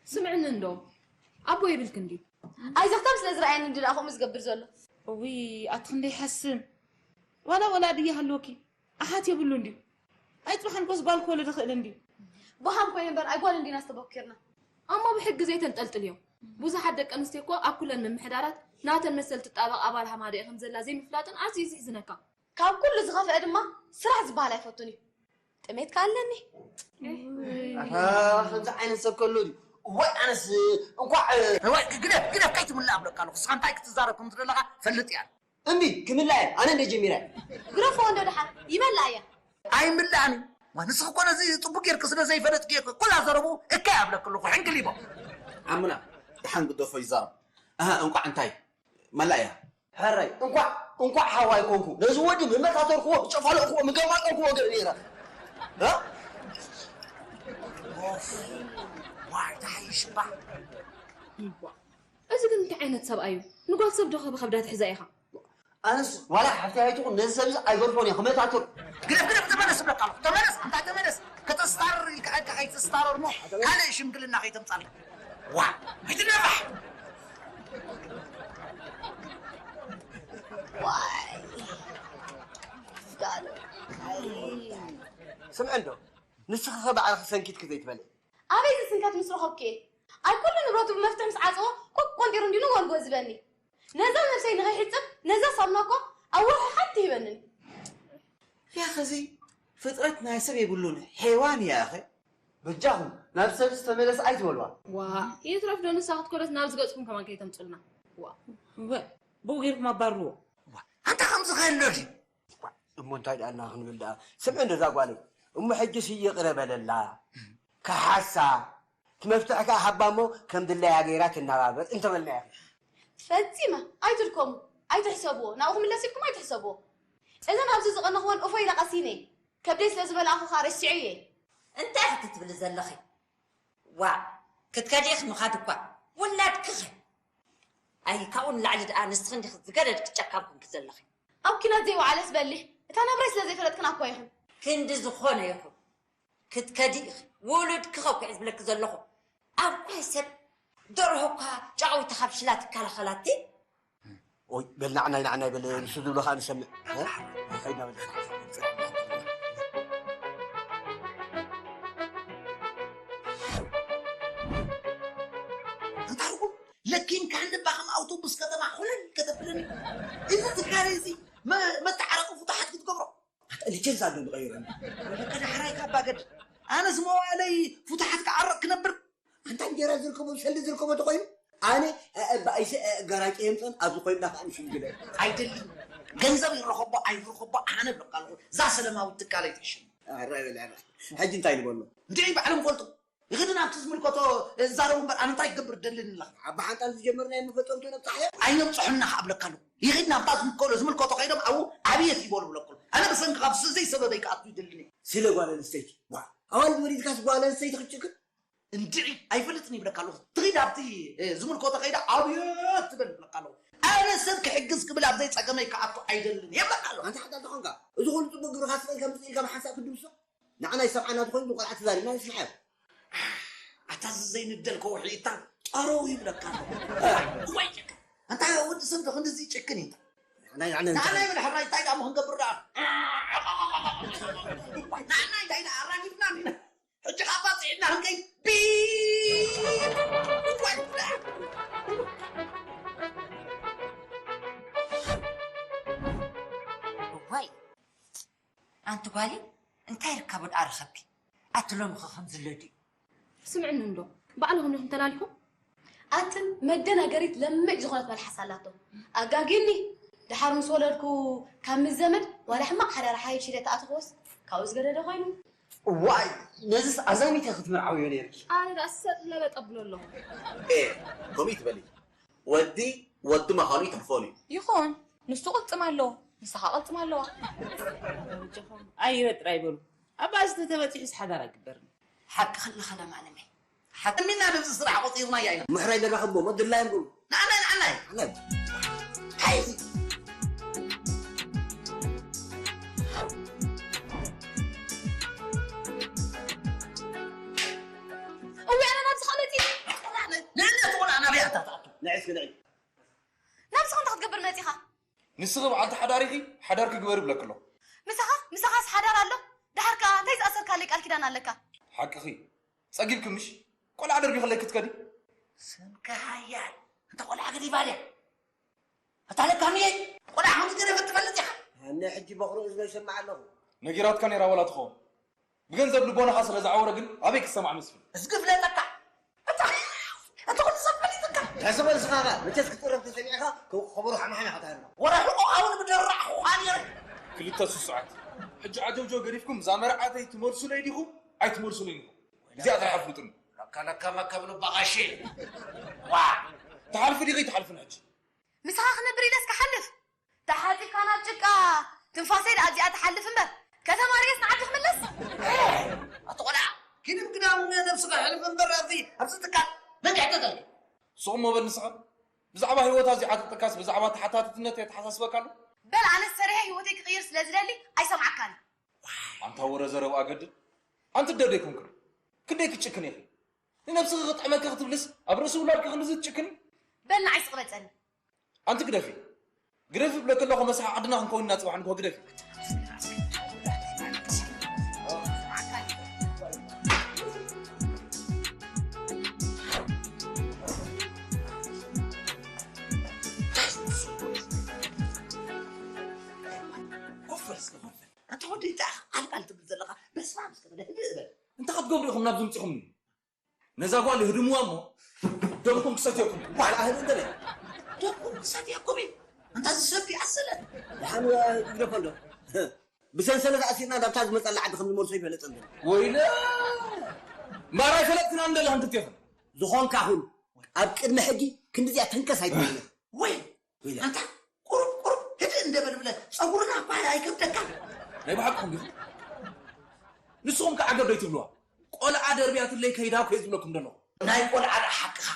ስምዕኒ እንዶ፣ ኣቦ የብልክን ድዩ? ኣይዘኽታም ስለ ዝረኣየኒ እንዲ ደኣ ከምኡ ዝገብር ዘሎ። እውይ ኣቲ ክንደይ ይሓስን። ዋላ ወላዲ ይሃልወኪ ኣሓት የብሉ እንድዩ። ኣይ ጽባሕ ንጎስ ጓል ክወልድ ይኽእል እንድዩ። ብሃም ኮይነ እምበር ኣይ ጓል እንዲና ዝተበኩርና። ኣሞ ብሕጊ ዘይተንጠልጥልዮ። ብዙሓት ደቂ ኣንስትዮ እኮ ኣብ ኩለን ምምሕዳራት ናተን መሰል ትጣበቕ ኣባል ሃማደኤ ከም ዘላ ዘይምፍላጥን ኣዝዩ እዩ ዝሕዝነካ። ካብ ኩሉ ዝኸፍአ ድማ ስራሕ ዝበሃል ኣይፈቱን እዩ። ጥሜት ከ ኣለኒ። ኣታ ከምዚ ዓይነት ሰብ ከሎ ድዩ? እዋይ ኣነስ እንኳዕ እዋይ ግደፍ ግደፍ ከይትምላእ ኣብለካ ኣለኹ። ንስኻ እንታይ ክትዛረብ ከም ዘለኻ ፈልጥ እያ። እምቢ ክምላእ እየ ኣነ እንደ ጀሚረ። ግረፎ እንዶ ደሓን ይመላእ እያ። ኣይምላእን እዩ። ዋ ንስኺ እኮ ነዚ ጽቡቅ ጌርኪ ስለ ዘይፈለጥኪ እኮ ኩላ ዘረብኡ እከይ ኣብለኪ ኣለኹ ሕንቅሊቦ። ኣሙና ደሓን ግደፎ ይዛረብ። ኣሃ እንቋዕ እንታይ መላእያ። ሕራይ እንኳዕ እንኳዕ ሓዋይ ኮንኩ ነዚ ወዲ ምመታተርክዎ ጨፋለቕክዎ ምገማጠርክዎ ገር ነይረ። ዋይ ደሓይ ሽባ። እዚ ግን እንታይ ዓይነት ሰብኣይ እዩ? ንጓል ሰብ ዶ ብኸብዳ ትሕዛ ኢኻ? ኣነስ ዋላ ሓፍቲ ኣይትኹን ነዚ ሰብ እዚ ኣይገድፎን እየ ክመታተር። ግደፍ ግደፍ ተመለስ እብለካ ኣለኹ ተመለስ እንታይ ተመለስ ከተስታርር ኢልካ ኢድካ ከይትስታረር እሞ ካልእ ሽምግልና ከይተምፃልና ዋ ኣይትነፋሕ ስምዐ እንዶ ንስኺ ኸ ባዕልኺ ሰንኪትኪ ዘይትበልዒ ኣበይ ዝስንከት ምስ ረኸብክየ ኣይ ኩሉ ንብረቱ ብመፍትሒ ምስ ዓፀዎ ቁቅ ቆንጢሩ እንዲዩ ንጎልጎ ዝበኒ ነዛ ነብሰይ ንኸይሕፅብ ነዛ ሳሙና እኮ ኣብ ወርሒ ሓንቲ ይበንን ያኸዚ ፍጥረት ናይ ሰብ የብሉን ሔዋን ያኸ በጃኹም ናብ ሰብ ዝተመለስ ኣይትበልዋ ዋ ይትረፍ ዶ ንሳ ክትኮለስ ናብ ዝገፅኩም ከማን ከይተምፅልና ዋ ብኡ ገይርኩም ኣባርዎ ኣንታ ከምዚ ከሎ ድዩ እሞ እንታይ ደኣ እና ክንብል ደኣ ስምዒ እንደዛ ጓለይ እሞ ሕጂስ ይቕረ በለላ ከሓሳ እቲ መፍትሒ ከዓ ሃባ እሞ ከም ድላያ ገይራ ትናባበር እንተበልናያ ፈጺመ ኣይትድከሙ ኣይትሕሰብዎ ናብኡ ክምለስ ኢልኩም ኣይትሕሰብዎ እዘን ኣብዚ ዝቐነኽወን እፎ ኢለ ቀሲነ ከብደይ ስለ ዝበላእኹ ከዓ ረሲዐየ እንታይ ኢኺ ትብሊ ዘለኺ ዋእ ክትከዲ ኢኺ ምኻድ እኳ ውላድኪ ኸ ኣይ ካብኡ ንላዕሊ ደኣ ንስኺ እንዲኺ ዝገደድኪ ጨካን ኮንኪ ዘለኺ ኣብ ኲናት ዘይወዓለስ በሊሕ እታ ናብራይ ስለ ዘይፈለጥክና እኳ ኢኽን ክንዲ ዝኾነ ይኹን ክትከዲ ኢኺ ውሉድኪ ኸ ኩዒ ዝብለኪ ዘለኹ ኣብ ኳይ ሰብ ደርሆ እኳ ጫዊታ ካብ ሽላ ትከላኸላቲ ኦይ በል ንዓናይ ንዓናይ በል ንሱ ዝብሎ ከዓ ንሰምዕ ኸይድና በል እንታይ ርጉም ለኪምካ እንባ ከም ኣውቶቡስ ከተማ ኮለል ከተብለኒ እዚ ትካለ እዚ መተዓረቂ ፍቱሓት ክትገብሮ ኣጠልቼ ዛዶ ንቐይሮ ወለከ ዳሕራይ ካብ ባገድ ኣነስ መዋእለይ ፍቱሓት ክዓረቕ ክነብር ኣንታ እንጀራ ዝርከቦ ሰልዲ ዝርከቦ ተኮይኑ ኣነ ባይሰ ገራጭ የምፀን ኣብዚ ኮይንና ከዓ ንሽምግለ ኣይደልን ገንዘብ ይረኸቦ ኣይረኸቦ ኣነ ብለካ ኣለኹ እዛ ሰለማዊት ትካለይ ትሕሽም ሕጂ እንታይ ንበሎ እንድዒ ባዕሎም ፈልጡ ይኽድን ኣብቲ ዝምልከቶ ዛረቡ እምበር ኣነ እንታይ ክገብር ደልን ኣለኻ ብሓንጣን ዝጀመርናዮ መፈፀምቶ ነብፃሕዮ ኣይነብፅሑና ከኣ ብለካ ኣለኹ ይኽድ ናብታ ዝምልከሎ ዝምልከቶ ከይዶም ኣብኡ ኣብየት ይበሉ ብለኩ ኣነ ብሰንኪ ካብ ዘይሰበበይ ክኣቱ ይደልን እየ ስለ ጓል ኣንስተይቲ ኣዋልድ ወሊድካስ ጓል ኣንስተይቲ ክትጭክን እንድዒ ኣይፈልጥን ይብለካ ኣለኹ ትኺድ ኣብቲ ዝምልከቶ ከይዳ ኣብየት ትበል ይብለካ ኣለኹ ኣነ ሰብ ክሕግዝ ክብል ኣብ ዘይፀገመይ ክኣቱ ኣይደልን እየ ይብለካ ኣለኹ ኣንተ ሓዳር ዝኾንካ እዚ ኩሉ ፅቡቅ ግብርካ ስቀል ከም ስኢልካ ብሓንሳብ ክትድምሶ ንዓናይ ሰብዓና ዝኾይኑ ንቆልዓ ተዛሪብና ንስምዓዮ ኣታ እዚ ዘይንደል ከውሒ ኢታ ጠረው ይብለካ ኣሎ ዋይ ጭካ ኣንታ ወዲ ሰብ ዶ ክንድዚ ይጭክን እዩ ንዓናይ ምን ሕራይ እንታይ ዳሞ ክንገብር ደኣ ንዓናይ እንታይ ደኣ ኣራጊፍና ሕጂ ካብ ባፅዕና ክንከይ ቢብ ዋይ ኣንቲ ጓሊ እንታይ ርካቡ ደኣ ረኸብኪ ኣቲ ሎሚ ኸ ከምዚ ኣሎ ድዩ ስምዕኒ እንዶ ባዕልኹም ኢኹም ተላሊኹም ኣትን መደናገሪት ለምዕ ዝኾነት መልሓስ ኣላቶ ኣጋጊኒ ድሓር ምስ ወለድኩ ካብ ምስ ዘመድ ዋላ ሕማቕ ሓዳር ሓይሽ ኢለ ተኣትኽዎስ ካብኡ ዝገደደ ኮይኑ ዋይ ነዚስ ኣዛሚተ ክትምርዓውዮ ነይርኪ ኣነ ደኣ ሰጥ ለበጠ ብሎ ኣለኹ ኤ ከምኡ ትበሊ ወዲ ወዲ ምዃኑ ይትርፎን እዩ። ይኹን ንሱ ቅልፅም ኣለዎ ንሳ ከዓ ቅልፅም ኣለዋ። ኣየ ጥራይ በሉ ኣባ ዝተተበፂሑ ሓዳር ኣይግበርን። ሓቂ ከለኻ ለማለመይ ሓቂ ሚና ነዚ ስራሕ ቆፂርናያ ኢና። ምሕራይ ዘራኽቦ መድላዮም ግሩ። ንዓናይ ንዓናይ። ዓለም። እውይ ኣነ ናብዚ ከለቲ ንዕነት ቆልዓ ናበይ ንዒ እስኪ ንዒ። ናብዚ ከምታ ክትገብር መጺኻ? ንስኺ በዓልቲ ሓዳር ኢኺ፣ ሓዳርኪ ግበሪ እብለኪ ኣለኹ። ምሳኻ? ምሳኻስ ሓዳር ኣሎ? ደሓር ከኣ እንታይ ዝኣሰርካለይ ቃል ኪዳን ኣለካ? ሓቅኺ። ጸጊብኪ ምሽ? ቆልዓ ደርቢኽለይ ክትከዲ? ስምኪ ሓያል። እንተ ቆልዓ ገዲፋ ድያ? ኣታ ለካምየ፣ ቆልዓ ከም ዝገደፈት ትፈልጥ ኢኻ? ኣነ ሕጂ በኹሪ እዝነይ ይሰምዕ ኣለኹ። ነጊራትካ ነይራ ዋላ ትኸውን። ብገንዘብ ልቦናኻ ስለ ዝዓወረ ግን ኣበይ ክሰማዕ መስፍን? እዝጊ ፍለጠካ። ኣታ፣ ኣታ ኩሉ ሰብ ፈሊጥካ። እንታይ ስቕ በል ስኻኻ? መቸስ ክትቅረብ ተሰሚዕካ፣ ከ-፣ ከበሮ ሓምሓም ኢኻ ትሃርማ። ወረ ሕቆ ኣውን ብደራዕ ኳን የረ። ክልተ ስሱዓት። ሕጂ ዓጀውጀው ገዲፍኩም እዛ መርዓተይ ትመልሱለይ ዲኹም ኣይትመልሱለይ ዲኹም? እዚኣ ጥራሕ ኣፍልጡኒ። ለካ ለካ መከብ ልባ ቀሺ። ዋ! ትሓልፊ ዲኺ ኣይትሓልፍን ሕጂ? ምሳኻ ክነብር ኢለስ ክሓልፍ? ተሓጺብካ ናብ ጭቃ ትንፋሰይ ደኣ ኣብዚኣ ትሓልፍ እምበር፣ ከተማ ርእየስ ንዓዲ ክምለስ? ኣቲ ቆልዓ፣ ግድም ግዳም ነብስኻ ሕልፍ እምበር ኣብዚ፣ ኣብዚ ትካል መን ይሕተተልካ? ስቕ እሞ በል ንስኻ። ብዛዕባ ህይወታ እዚኣ ተጠቃስ ብዛዕባ ተሓታትነት የተሓሳስበካ ኣሎ? በል ኣነስ ሰሪሐ ህይወተይ ክቕይር ስለ ዝደሊ ኣይሰምዓካን። ኣንታ ወረ ዘረብኣ ገድል። ኣንቲ ደደ ኣይኮንክን። ክንደይ ክትጭክን ኢኺ? ንነብስኺ ክጥዕመኪ ክትብልስ ኣብ ርእሲ ውላድኪ ክንድዚ ትጭክኒ? በል ንዓይ ስቕ በል ጸኒ። ኣንቲ ግደፊ። ግደፊ እብለኪ ኣለኹ፣ መስሓቕ ዓድና ክንከውን ኢና ጽባሕ ንግሆ፣ ግደፊ። ኮፍ በል እስከ፣ ኮፍ በል። ኣንታ ወደይ፣ እንታይ ኢኻ ቃልቃል ትብል ዘለኻ? በስመ ኣብ እስከ በለ፣ ህድእ በል። እንታይ ክትገብሩ ኢኹም ናብዚ ምጺኹምኒ? ነዛ ጓል ህድምዋ እሞ ደምኩም ክሰትየኩም። ዋላ ህድእ እንተ በል። ደምኩም ክሰትየኩም እዩ። ኣንታ እዚ ሰብ ድዩ ኣሰለ? ደሓን ይግደፎ እንዶ። ብሰንሰለት ኣሲርና ናብታ ዝመጸላ ዓዲ ከም ንመልሶ ይፈለጥ እንዶ። ወይለ! እምበኣር ኣይፈለጥክናን ዘለኽን ክልቴኽን። ዝኾንካ ኩን፣ ኣብ ቅድሚ ሕጊ ክንድዚኣ ተንከስ ኣይትበልን። ወይ፣ ወይለ። ኣንታ ቁሩብ ቁሩብ ህድእ እንደ በል ብለ፣ ጸጉርና እኳ ኣይከብደካን። ናይ ብሓቅኹም ዲኹም? ንስኹም ከ ዓገብ ዶ ይትብልዋ? ቆልዓ ደርብያትለይ ከይዳ እኮ እየ ዝብለኩም ዘለኹ። ናይ ቆልዓ ደኣ ሓቅኻ።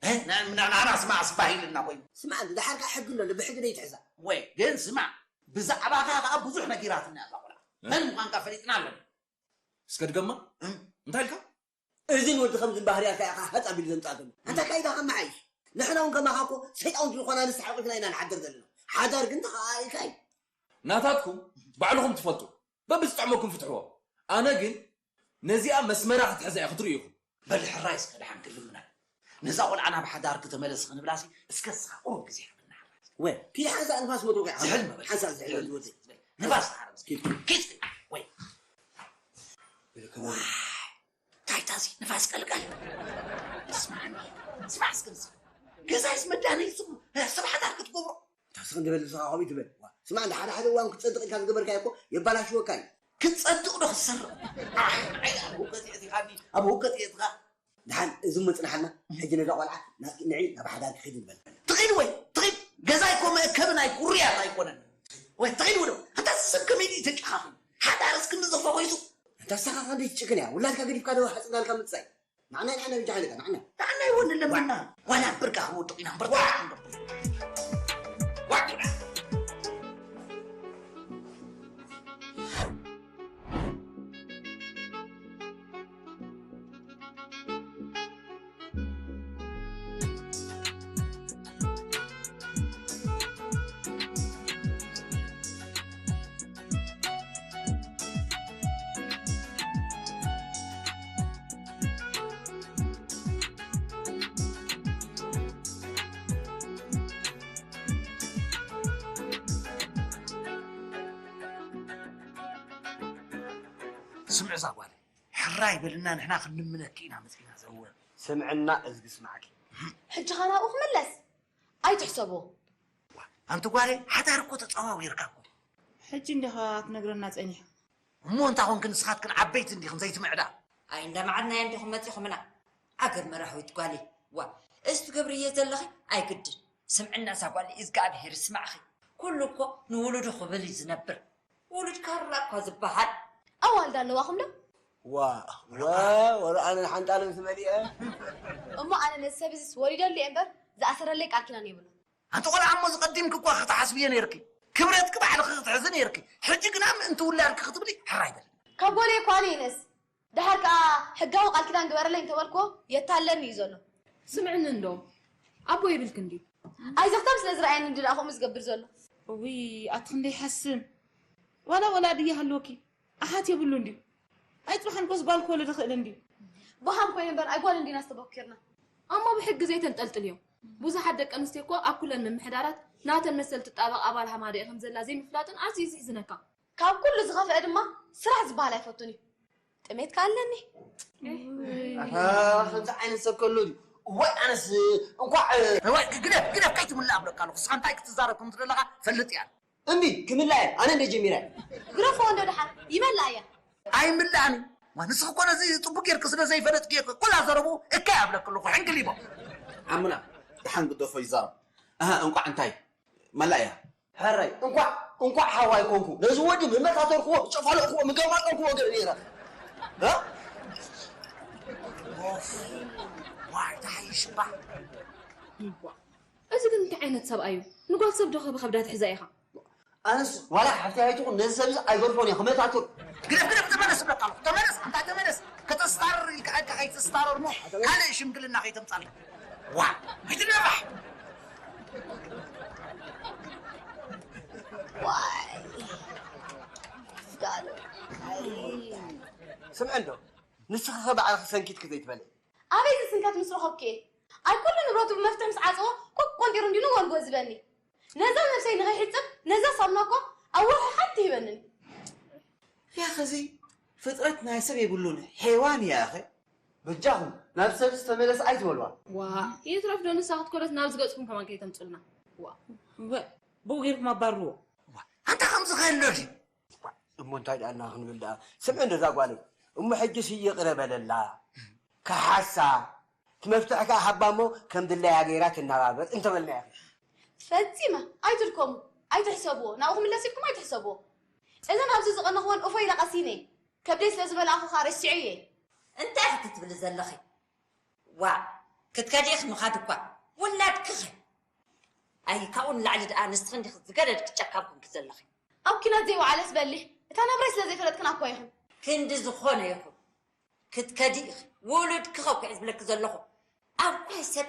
እ? ና-፣ ና-፣ ናና ስማዕ ስባህ ኢልና ኮይኑ። ስማዕ፣ ደሓር ከኣ ሕጊ ኣሎ፣ ብሕጊ ዶ ይትሕዛ? ወይ፣ ግን ስማዕ፣ ብዛዕባኻ ከኣ ብዙሕ ነጊራትና እዛ ቆልዓ። እ? መን ምዃንካ ፈሊጥና ኣለና። እስከ ድገማ? እ? እንታይ ኢልካ? እዝን ወዲ ከምዝን ባህርያትካ ኢኻ ሃጽ ኣቢሉ ዘምጽኣትሉ። ኣንታ ካይዳ ከመሓይሽ? ንሕና እውን ከማኻ እኮ ሰይጣውንቲ ዝኾና ንስሓቑፍና ኢና ንሓድር ዘለና። ሓዳር ግን ተኸኣኢልካ እዩ። ናታትኩም ባዕልኹም ትፈልጡ። በብዝጥዕመኩም ፍትሕዎ። ኣነ ግን ነዚኣ መስመራ ክትሕዛ እያ ክትርእዩ ኢኹም። በል ሕራይ እስከ ደሓን ክልምና። ነዛ ቆልዓ ናብ ሓዳር ክተመለስ ክንብላሲ እስከ እስኻ ቁሩብ ግዜ ሃበና። ወ፣ ኪድ ሓንሳእ ንፋስ መትወቂ ዝሕል መበል። ሓንሳእ ዝሕል ዝሕል ዝወጽእ። ንፋስ ተሓረብ። ኪድ። ኪድ። ወይ። እንታይ ታዚ ንፋስ ቀልቀል? ስማዕኒ፣ ስማዕ እስከ ንስኻ። ገዛይስ መዳነይ ስሙ፣ ሰብ ሓዳር ክትገብሮ። ታስኽ እንደ በል ንስኻ ከምኡ ትበል። ዋ፣ ስማዕ፣ እንደ ሓደ ሓደ እዋን ክትጸድቕ ኢልካ ዝገበርካዮ እኮ የባላሽወካ እዩ። ክትጸድቕ ዶ ክትሰርቕ? ኣሕ፣ ኣይ፣ ኣብ ህውከት የእቲኻኒ፣ ኣብ ህውከት የእትኻ። ደሓን፣ እዚ እሞ ጽንሓልና፣ ሕጂ ነዛ ቆልዓ ናትኪ ንዒ ናብ ሓዳር ክኺድ ንበል። ትኺድ ወይ፣ ትኺድ። ገዛይ እኮ መእከቢ ናይ ኩርያት ኣይኮነን። ወይ፣ ትኺድ ውደው። ኣንታ ሰብ ከመይ ድዩ ተጨኻኺ? ሓዳርስ ክንዲ ዝፈኾይሱ? ኣንታ ንስኻ ክንደይ ትጭክን እያ? ውላድካ ገዲፍካ ዶ ሓጽናልካ ምጽኣይ? ንዓናይ፣ ንዓናይ በጃኻ ኢልካ፣ ንዓናይ። ንዓናይ እውን ንለምና። ዋላ ብርካ ክንወድቕ ኢና እምበር። ዋ! ዋድና። ስምዒ እዛ ጓል፣ ሕራይ በልና፣ ንሕና ክንልምነኪ ኢና መጺና ዘወር። ስምዕና እዝጊ ስማዕኪ። ሕጂ ኸ ናብኡ ክምለስ? ኣይትሕሰቦ። ኣንቲ ጓለይ፣ ሓዳር እኮ ተጸዋዊርካ እኮ። ሕጂ እንዲኻ ክትነግረና ጸኒሕካ። እሞ እንታ ኾንክን ንስኻትክን ዓበይቲ እንዲኽን ዘይትምዕዳ? ኣይ፣ እንዳመዓድናዮ እንዲኹም መጺኹምና። ዓገብ መራሕዊት ጓለይ። ዋ፣ እዚ ትገብርዮ ዘለኺ ኣይግድን። ስምዕና እዛ ጓለይ፣ እዝግኣብሄር ይስማዕኺ። ኩሉ እኮ ንውሉዱ ክብል እዩ ዝነብር። ውሉድ ካራ እኳ ዝበሃል። ኣዋልድ ኣለዋኹም ዶ? ዋ፣ ዋ፣ ወረ ኣነ ሓንጣል ምስ መሊአ። እሞ ኣነ ነዚ ሰብ እዚስ ወሪደሉ እየ እምበር፣ ዝኣሰረለይ ቃል ኪዳን የብሉን። ኣንቲ ቆልዓ እሞ ዝቐዲምኪ እኳ ክትሓስብዮ ነይርኪ። ክብረትኪ ባዕልኺ ክትሕዚ ነይርኪ። ሕጂ ግና ምእንቲ ውላድኪ ክትብሊ ሕራይ በሊ። ካብ ጓለይ እኳ ኣነ ይነስ። ደሓር ከኣ ሕጋዊ ቃል ኪዳን ግበረለይ እንተበልክዎ የታለኒ እዩ ዘሎ። ስምዕኒ እንዶ፣ ኣቦ የብልክን ድዩ? ኣይዘኽተም ስለ ዝረኣየኒ እንዲ ደኣ ከምኡ ዝገብር ዘሎ። እውይ ኣቲ ክንደይ ሓስም። ዋላ ወላዲ ይሃልወኪ ኣሓት የብሉ እንድዩ። ኣይ ጽባሕ ንጎስ ጓል ክወልድ ይኽእል እንድዩ። ብሃም ኮይነ እምበር ኣይ ጓል እንዲና ዝተበኩርና። ኣሞ ብሕጊ ዘይተንጠልጥልዮ። ብዙሓት ደቂ ኣንስትዮ እኮ ኣብ ኩለን ምምሕዳራት ናተን መሰል ትጣበቕ ኣባል ሃማደኤ ከም ዘላ ዘይምፍላጥን ኣዝዩ እዩ ዝሕዝነካ። ካብ ኩሉ ዝኸፍአ ድማ ስራሕ ዝበሃል ኣይፈቱን እዩ። ጥሜት ከኣ ኣለኒ። ኣታ ከምዚ ዓይነት ሰብ ከሎ ድዩ? እዋይ ኣነስ እንኳዕ እዋይ ግደፍ ግደፍ ከይትምላእ ኣብለካ ኣለኹ። ንስኻ እንታይ ክትዛረብ ከም ትደለኻ ፈልጥ እያ። እምቢ ክምላእ እየ። ኣነ እንደ ጀሚረ። ግረፎ እንዶ ደሓን ይመላእ እያ። ኣይምላእን እዩ። ዋ ንስኺ እኮ ነዚ ጽቡቅ ጌርኪ ስለ ዘይፈለጥኪ እኮ ኩላ ዘረቡ እካ ኣብለክ ኣለኹ ሕንግሊቦ። ኣሙና ደሓን ግደፎ ይዛረብ። ኣሃ እንቋዕ እንታይ መላእያ። ሕራይ እንኳዕ እንኳዕ ሓዋይ ኮንኩ ነዚ ወዲ ምመታተርክዎ ጨፋለቕክዎ ምገማጠልክዎ ገር ነይረ። እ? ኦፍ፣ ዋይ ደሓይ ሽባ። እዚ ግን እንታይ ዓይነት ሰብኣይ እዩ? ንጓል ሰብ ዶ ብኸብዳ ትሕዛ ኢኻ? ኣነስ ዋላ ሓፍቲ ኣይትኹን ነዚ ሰብ እዚ ኣይገድፎን እየ ክመታተር። ግደፍ ግደፍ ተመለስ እብለካ ኣለኹ። ተመለስ ኣንታ ተመለስ። ከተስታርር ኢልካ ኢድካ ከይትስታረር እሞ ካልእ ሽምግልና ከይተምጻልና። ዋ ኣይትነፋሕ። ዋይ ጋሎ። ስምዒ እንዶ ንስኺ ኸ ባዕልኺ ሰንኪትኪ ዘይትበልዒ? ኣበይ ዝስንከት ምስ ረኸብክየ? ኣይ ኩሉ ንብረቱ ብመፍትሒ ምስ ዓጸዎ ቁቅ ቆንጢሩ እንዲዩ ንጎልጎ ዝበኒ። ነዛ ነብሰይ ንኸይሕጽብ ነዛ ሳሙና እኮ ኣብ ወርሒ ሓንቲ ይበንን። ያኸ እዚ ፍጥረት ናይ ሰብ የብሉን፣ ሔዋን እያ ያኸ። በጃኹም ናብ ሰብ ዝተመለስ ኣይትበልዋ። ዋ ይትረፍ ዶ ንሳ ክትኮለስ ናብ ዝገጽኩም ከማን ከይተምጹልና። ዋ እወ፣ ብኡ ጌርኩም ኣባርዎ። ዋ፣ ኣንታ ከምዚ ኸሎ ድዩ? እሞ እንታይ ደኣልና ክንብል ደኣ? ስምዒ እንዶ እዛ ጓለይ። እሞ ሕጅስ ይቕረ በለላ። ከሓሳ። እቲ መፍትሒ ከኣ ሃባ እሞ ከም ድላያ ገይራ ትነባበር እንተበልናያ። ፈጺመ ኣይትድከሙ። ኣይትሕሰብዎ። ናብኡ ክምለስ ኢልኩም ኣይትሕሰብዎ። እዘን ኣብዚ ዝቐነኽወን እፎ ኢለ ቀሲነ። ከብደይ ስለ ዝበላእኹ ከኣ ረሲዐዮ እየ። እንታይ ኢኺ ትብሊ ዘለኺ? ዋእ ክትከዲ ኢኺ ምኻድ እኳ ውላድኪ ኸ? ኣይ ካብኡ ንላዕሊ ደኣ ንስኺ እንዲኺ ዝገደድኪ ጨካን ኮንኪ ዘለኺ። ኣብ ኲናት ዘይወዓለስ በሊሕ እታ ናብራይ ስለ ዘይፈለጥክና እኳ ኢኽን። ክንዲ ዝኾነ ይኹን ክትከዲ ኢኺ ውሉድኪ ኸ እኮ እየ ዝብለኪ ዘለኹ። ኣብ ኳይ ሰብ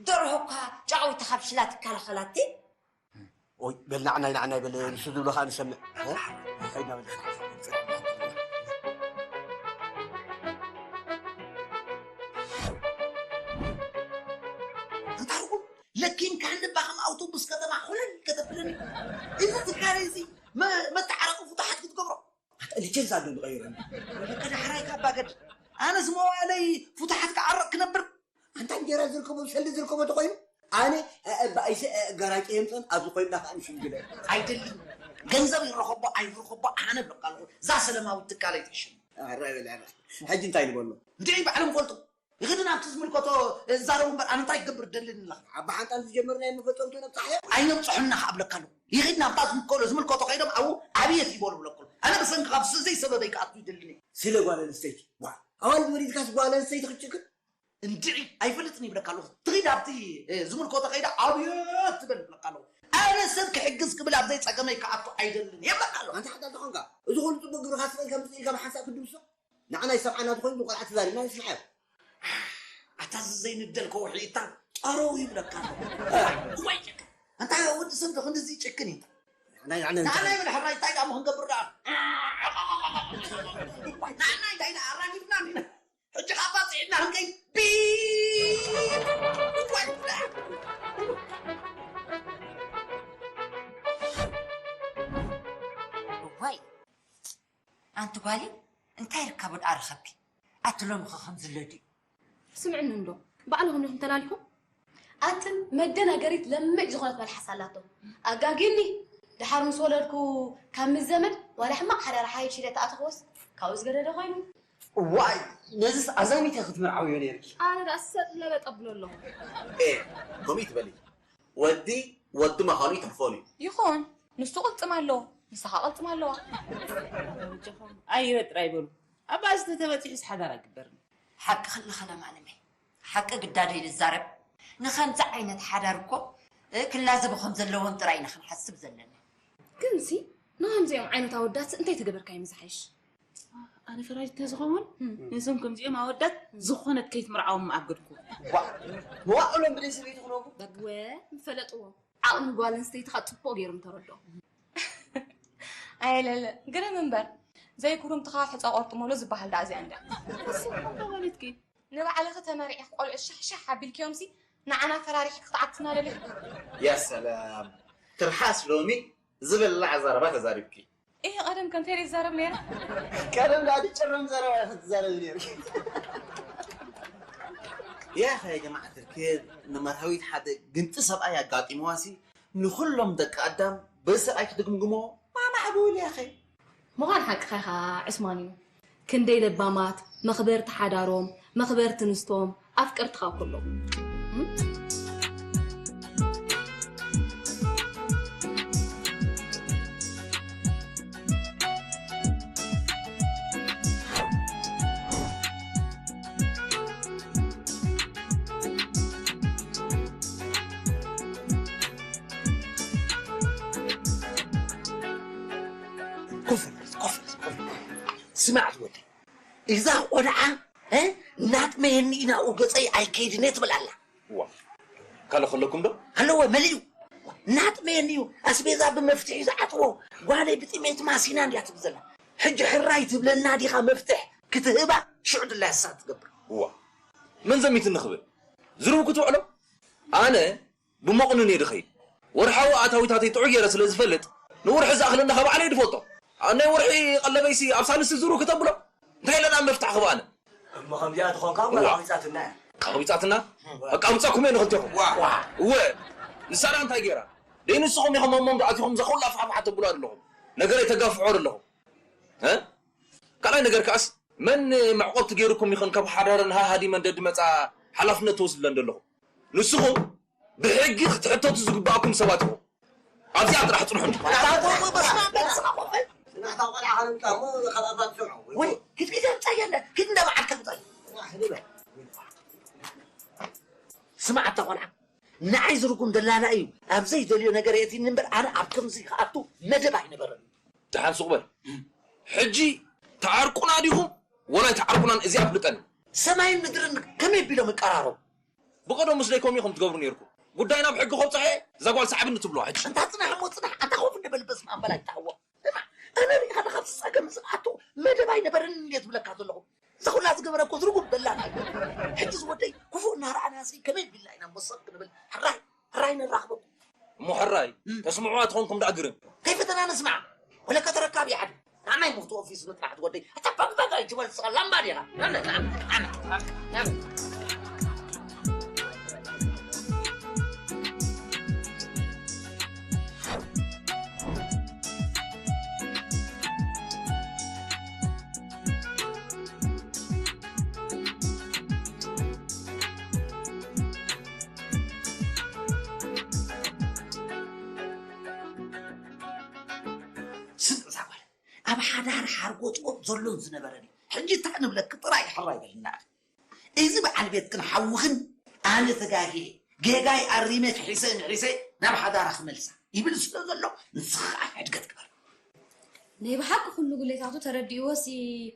ደርሆ እኳ ጫቑ ተኻብ ሽላ ትከላኸላቲ። ኦይ በል ናዕናይ ናዕናይ በል ንሱ ዝብሎ ከዓ ንሰምዕ። እ? ከይድና በል። እንታይ ይኹን ለኪን ካህን ልባ ከም ኣውቶቡስ ከተማ ኮለል ከተብለኒ። እዚ ትካለ እዚ መ- መተዓረቂ ፍቱሓት ክትገብሮ ኣንታ ልጀን ዛዶ ንቐይሮ። ወለከ ዳሕራይ ካብ ባገድ ኣነስ መዋእለይ ፍቱሓት ክዓረቕ ክነብር። ኣንታ እንጀራ ዝርከቦ ሰልዲ ዝርከቦ ተኾይኑ ኣነ ባይሰ ገራጭ የምፅን ኣብዚ ኮይንና ከዓ ንሽምግለ። ኣይደልን ገንዘብ ይረኸቦ ኣይረኸቦ ኣነ ብለካ ኣለኹ እዛ ሰለማዊት ትካለይ ትሕሽም። ሕጂ እንታይ ንበሎ? እንድዒ ባዕሎም ፈልጡ። ይኽድ ናብቲ ዝምልከቶ ዛረቡ እምበር ኣነ እንታይ ክገብር ደልን ኣለኻ? ኣብ ብሓንጣን ዝጀመርናዮ መፈጸምቶ ነብጻሕዮ። ኣይነብጽሑና ከኣ እብለካ ኣለኹ። ይኽድ ናብታ ዝምልከሎ ዝምልከቶ ከይዶም ኣብኡ ኣብየት ይበሉ እብለካ ኣለኹ። ኣነ ብሰንኪ ካብ ዘይሰበበይ ክኣቱ ይደልን እየ። ስለ ጓል ኣንስተይቲ ዋ ኣዋልድ ወሊድካስ ጓል ኣንስተይቲ ክትጭክን? እንድዒ ኣይፈልጥን ይብለካ ኣለኹ። ትኺድ ኣብቲ ዝምልከቶ ከይዳ ኣብየት ትበል እብለካ ኣለኹ። ኣነ ሰብ ክሕግዝ ክብል ኣብ ዘይጸገመይ ክኣቱ ኣይደልን እየ እብለካ ኣለኹ። ኣንታ ሓዳር ዝኾንካ እዚ ኹሉ ጽቡቕ ግብርኻ ስቕ ኢልካ ምስ ኢልካ ብሓንሳእ ክትድምስሶ? ንዓና ይሰምዓና ተኾይኑ ንቆልዓ ተዛሪብና ንስምዓዮ። ኣታ እዚ ዘይንደል ከውሒ እታ ጠረው ይብለካ ኣሎ። እዋይ ጨካ። ኣንታ ወዲ ሰብ ዶ ክንድዚ ይጨክን እዩ? ንዓና ንዓና ንዓና ይብል ሕራይ እንታይ ደኣ ክንገብር ደኣ? ንዓና እንታይ ደኣ ኣራጊፍና እንዲና። ሕጂ ካብ ባጽዕና ክንከይድ ቢብ። እዋይ እዋይ። ኣንቲ ጓለይ እንታይ ርካቡ ደኣ ረኸብኪ? ኣቲ ሎሚ ኸ ከምዚ ኣሎ ድዩ? ስምዕኒ እንዶ ባዕልኹም ኢኹም ተላሊኹም። ኣትን መደናገሪት ለምዕ ዝኾነት መልሓስ ኣላቶ። ኣጋጊኒ ድሓር ምስ ወለድኩ ካብ ምስ ዘመድ ዋላ ሕማቕ ሓዳር ሓይሽ ኢለ ተኣተኽዎስ ካብኡ ዝገደደ ኮይኑ። ዋይ ነዝስ ኣዛሚተ ክትምርዓውዮ ነይርኪ። ኣነ ደኣ ሰጥ ለበጥ ኣብሎ ኣለኹ። ኤ ከምኡ ትበሊ። ወዲ ወዲ ምዃኑ ይትርፎን እዩ። ይኹን ንሱ ቅልጽም ኣለዎ ንሳ ኸኣ ቅልጽም ኣለዋ። ኣየወ ጥራይ በሉ። ኣባዚ ተተበጺሑስ ሓዳር ኣይግበርን። ሓቂ ክልኸ ለማለመይ ሓቂ ግዳደይ ልዛረብ። ንኸምዚ ዓይነት ሓዳር እኮ ክላዘቡ ከም ዘለዎም ጥራይ ኢና ክንሓስብ ዘለና። ግንሲ ንኸምዚኦም ዓይነት ኣወዳት እንታይ ተገበርካዮም ዝሓይሽ? ኣነ ፈራጅ እንተዝኸውን፣ ነዞም ከምዚኦም ኣወዳት ዝኾነት ከይትምርዓዎም ምኣገድኩ። ዋ፣ መዋእሎም ብደይ ሰበይቲ ክነቡ። በግወ፣ ምፈለጥዎ። ዓቕሚ ጓል ኣንስተይቲ ኸኣ ጽቡቕ ገይሮም ተረድኦም። ኣይለለ፣ ግርም እምበር፣ ዘይኩርምትኻ ሕጻ ቆርጥመሉ ዝበሃል ደኣ እዚኣ እንድያ። እሱ እኮ ማለትኪ? ንባዕልኺ ተመሪዕኺ ቆልዑ ሻሕሻሕ ኣቢልክዮምሲ፣ ንዓና ፈራሪሕኪ ክትዓትና ደሊኺ? ያ ሰላም፣ ትርሓስ ሎሚ ዝብላዕ ዘረባ ተዛሪብኪ። እየ ቀደም ከምታይ ይዛረብ ነይረ? ቀደም ዳዲ ጭርም ዘረባ ክትዛረብ ነይሩ። ያኸ ጀማዓት ርክብ ንመርሃዊት ሓደ ግንቲ ሰብኣይ ኣጋጢምዋሲ ንኹሎም ደቂ ኣዳም በዚ ሰብኣይ ክትግምግሞ ማማዕብል ያኸ። ምዃን ሓቅኻ ኢኻ ዕስማን እዩ። ክንደይ ለባማት፣ መኽበርቲ ሓዳሮም፣ መኽበርቲ ንስቶም፣ ኣፍቀርትኻ ኩሎም። ኮፍ በል፣ ኮፍ በል፣ ኮፍ በል። ስማዕ ወዲ፣ እዛ ቆልዓ፣ እ፣ ናጥመየኒ ናብኡ ገጸይ ኣይከይድን እየ ትብል ኣላ። ዋ፣ ካልእ ከለኩም ዶ? ኣለዎ፣ መሊኡ። ናጥመየኒ እዩ፣ ኣስቤዛ ብመፍትሒ ዝዓጥዎ፣ ጓለይ ብጥሜት ማሲና እንድያ ትብል ዘላ። ሕጂ ሕራይ ትብለና ዲኻ መፍትሕ ክትህባ፣ ሽዑ ድላያ ንሳ ትገብር። ዋ፣ መን ዘሚትኒ ክብል? ዝርቡ ክትውዕሎ? ኣነ ብመቕንን እየ ድኸይድ። ወርሓዊ ኣታዊታተይ ጥዑይ ገይረ ስለ ዝፈልጥ፣ ንወርሒ ዝኣኽለና ካብ ባዕለይ ድፈልጦ። ኣብ ናይ ወርሒ ቀለበይሲ ኣብ ሳልስቲ ዙሩ ክተብሎ? እንታይ ኢለ ናብ መፍታሕ ክብኣነ? እሞ ከምዚኣ ትኾንካ እዋ። ጓል ኣቕቢጻትና እያ። ኣቕቢጻትና? እዋ። ኣቃብጻኩም እየ ንኽልቴኹም። እዋ። እወ። ንሳ ደኣ እንታይ ገይራ? ደይ ንስኹም ኢኹም ኣብ መንጎ ኣቲኹም እዛ ኩላ ፋሕፋሕ ተብሉ ኣለኹም። ነገረይ ተጋፍዖ ኣለኹም። እ? ካልኣይ ነገር ከኣስ፣ መን መዕቆብቲ ገይሩኩም ይኽን ካብ ሓዳረን ሃሃዲ መንደዲ መጻ ሓላፍነት ትወስድለን ዘለኹም? ንስኹም ብሕጊ ክትሕተቱ ዝግባኣኩም ሰባት ኢኹም። ኣብዚኣ ጥራሕ ጽንሑ። ናታ ቆልዓ ኸነምጻ እሞ፣ ካብ ኣባ ትሰምዖ። ወይ፣ ኪድ፣ ኪድ ኣምጻ የለ፣ ኪድ እንዳ በዓልካ ኣምጻ። ስማዕ፣ ኣታ ቆልዓ፣ ንዓይ ዝርጉም ደላላ እዩ። ኣብ ዘይደልዮ ነገር የእትኒ እምበር፣ ኣነ ኣብ ከምዚ ክኣቱ መደብ ኣይነበረን። ደሓን ሱቕ በል። ሕጂ ትዓርቁና ዲኹም ወላ ኣይትዓርቁናን፣ እዚኣ ኣፍልጠኒ። ሰማይን ምድርን ከመይ ቢሎም ይቀራረቡ? ብቐደሙስ ደይ ከምኡ ኢኹም ትገብሩ ነይርኩም። ጉዳይ ናብ ሕጊ ከብጽሖ እየ፣ እዛ ጓል ሰዓብኒ ትብልዋ ሕጂ። ኣንታ ጽናሕ እሞ ጽናሕ፣ ኣንታ ኮፍ እንደ በል በስመ ኣብ በል ኣይትሃወቕ። ስማዕ፣ ኣነ ሪኢኻ ዶ ካብዚ ጸገም እዚ ክኣቱ መደብ ኣይነበረንን እንድየ ዝብለካ ዘለኹ። እዛ ኩላ ዝገበረ እኮ ዝርጉም ደላላ እዩ። ሕጂ ዝወደይ ክፉእ እናረኣናሲ ከመይ ቢልና ኢና እሞ ሰብ ክንብል? ሕራይ ሕራይ ነራኽበኩም። እሞ ሕራይ፣ እም። ተስምዕዋ ተኾንኩም ደኣ ግርም። ከይፈተና ንስማዕ። ወለከ ተረካቢ ዓዲ። ንዓናይ ሙኽቲ ኦፊስ ንጥራሕ ትወደይ። ኣታ ባግባጋ ይትበል ስኻ ላምባ ዲኻ። ናም፣ ናም፣ ናም፣ ናም፣ ናም። ስምዕ እዛ ጓል፣ ኣብ ሓዳር ሓርጎጽጎጽ ዘሎን ዝነበረን እዩ። ሕጂ እንታይ ንብለኪ ጥራይ ሕራይ በልና። እዚ በዓል ቤትክን ሓውኽን ኣነ ተጋግየ፣ ጌጋይ ኣሪመ ክሒሰ ምሒሰ ናብ ሓዳራ ክመልሳ ይብል ስለ ዘሎ ንስኺ ከዓ ሕድገት ግበር። ናይ ብሓቂ ኩሉ ጉሌታቱ ተረዲእዎ ሲ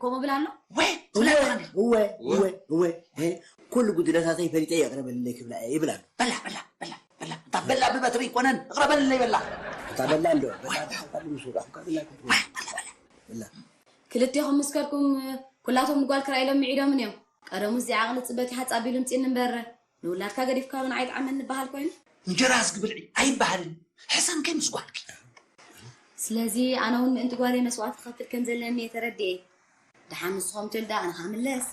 ከምኡ ብል ኣሎ? ወይ እወ፣ ትብለካ እወ፣ እወ፣ እወ፣ እወ። እ፣ ኩሉ ጉድለታተይ ፈሊጠ የቕረበልለይ ክብላ እየ ይብል ኣሎ። በላ፣ በላ፣ በላ፣ በላ። እታ በላ ብበትሪ ይኮነን፣ እቕረበልለይ በላ። እታ በላ እንዶ፣ በላ ተሓልፋሉ ምስ ወዳእኩ በላ ክትብል። ወይ፣ በላ፣ በላ። በላ። ክልቴኹም ምስ ከድኩም፣ ኩላቶም ንጓል ክረኣይሎም ምዒዶምን እዮም። ቀደሙስ እዚ ዓቕሊ ጽበት ይሓጽ ኣቢሉ ምጺእኒ እምበር፣ ንውላድካ ገዲፍካ ዶ ንዓይ ጥዓመኒ ይበሃል ኮይኑ? እንጀራ ዝግብልዒ ኣይበሃልን። ሕሰምከይ ምስ ጓልኪ። ስለዚ ኣነ እውን ምእንቲ ጓለይ መስዋእቲ ክኸፍል ከም ዘለኒ እየ ተረዲኤ። ደሓን ንስኹም ትልዳ ኣነ ኻምለስ።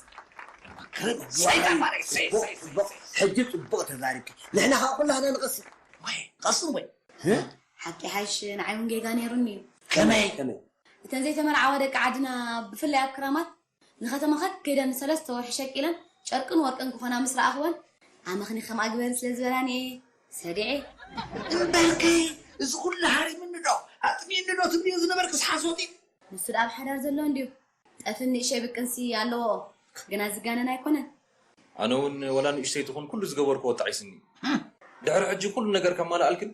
ክርብ ሰይጣን ማለት ሰይ-፣ ጽቡቕ፣ ሰይ-፣ ጽቡቕ። ሕጂ ጽቡቕ ተዛሪብኪ። ንሕና ኸኣ ኩላህና ንቐስን። ወይ፣ ቀስን ወይ። እ? ሓቂ ሓይሽ ንዓይ እውን ጌጋ ነይሩኒ እዩ። ከመይ? ከመይ? እተን ዘይተመርዓዋ ደቂ ዓድና ብፍላይ ኣብ ክራማት ንኸተማኸ ከይደን ንሰለስተ ወርሒ ሸቂለን ጨርቅን ወርቅን ክኾና ምስ ረኣኽወን ኣመኽኒ ከምኣ ግበሪ ስለ ዝበላኒ እየ ሰዲዐ። እምበርከ እዚ ኩሉ ሃሪምኒ ዶ ኣጥሚኒ ዶ ትብልዮ ዝነበርክስ ሓሶት እዩ። ንሱ ደኣ ኣብ ሓዳር ዘሎ እንድዩ። ጠፍን ንእሸይ ብቅንሲ ኣለዎ፣ ግና ዝጋነን ኣይኮነን። ኣነ እውን ወላ ንእሽተይ ትኹን ኩሉ ዝገበርክዎ ጣዒስኒ። ድሕሪ ሕጂ ኩሉ ነገር ከማልኣልክን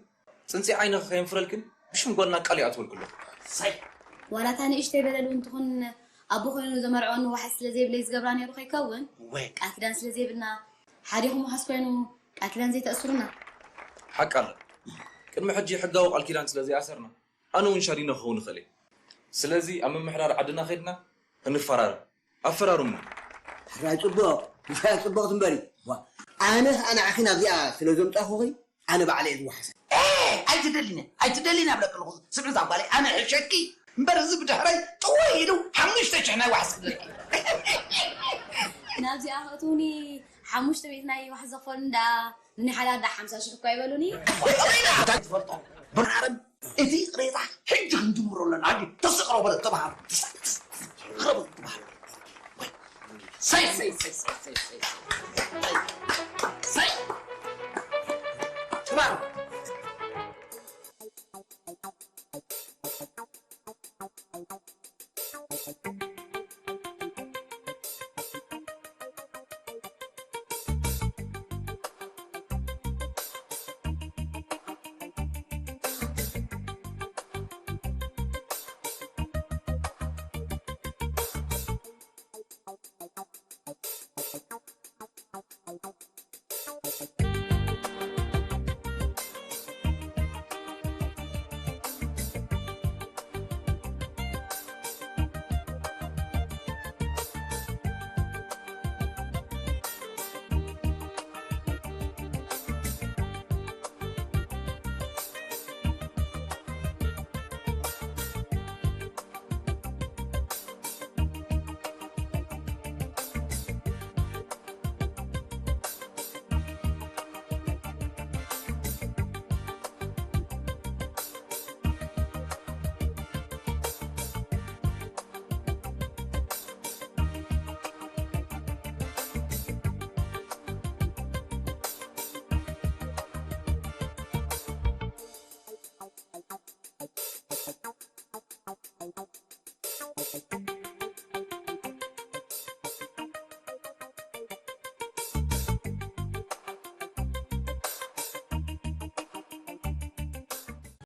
ጽንጺ ዓይንኺ ከየንፍረልክን ብሽም ጓልና ቃል ይኣትወልኪ ኣለኹ። ሳይ። ዋላ እታ ንእሽተይ በለል እውን ትኹን ኣቦ ኮይኑ ዘመርዐወኒ ዋሕስ ስለ ዘይብለይ ዝገብራ ነይሩ ከይከውን፣ ወይ ቃል ኪዳን ስለ ዘይብልና፣ ሓዲኹም ዋሕስ ኮይኑ ቃል ኪዳን ዘይተእስሩና። ሓቂ ኣለ። ቅድሚ ሕጂ ሕጋዊ ቃል ኪዳን ስለ ዘይኣሰርና ኣነ እውን ሻዲኖ ክኸውን እኽእል እየ። ስለዚ ኣብ ምምሕዳር ዓድና ከድና እንፈራረም። ኣፈራርሙና። ሕራይ ጽቡቕ፣ ምሻይ ጽቡቕ ትንበሪ። ዋ፣ ኣነ ኸኣ ንዓኺ ናብዚኣ ስለ ዘምጻኹኺ ኣነ ባዕለ እየ ዝወሓሰ። ኣይትደሊነ ኣይትደሊነ ኣብለክልኹ ስምዒት ኣጓለይ ኣነ ሕሸኪ እምበር እዚ ብድሕረይ ጥወይ ኢሉ ሓሙሽተ ሽሕ ናይ ዋሕስ ክብለኪ ናብዚኣ ከእትውኒ ሓሙሽተ ቤት ናይ ዋሕስ ዘኽፈሉ እንዳ ንናይ ሓዳር ዳ ሓምሳ ሽሕ እኳ ይበሉኒ። ትፈልጦ ብርሃረም እቲ ቅሬታ ሕጂ ክንጅምሮ ኣለና ኣዲ ተስቕሮ በለ ተባሃሉ ተስቕሮ በለ ተባሃሉ ሰይ ሰይ ሰይ ሰይ ሰይ ሰይ ሰይ ተባሃሉ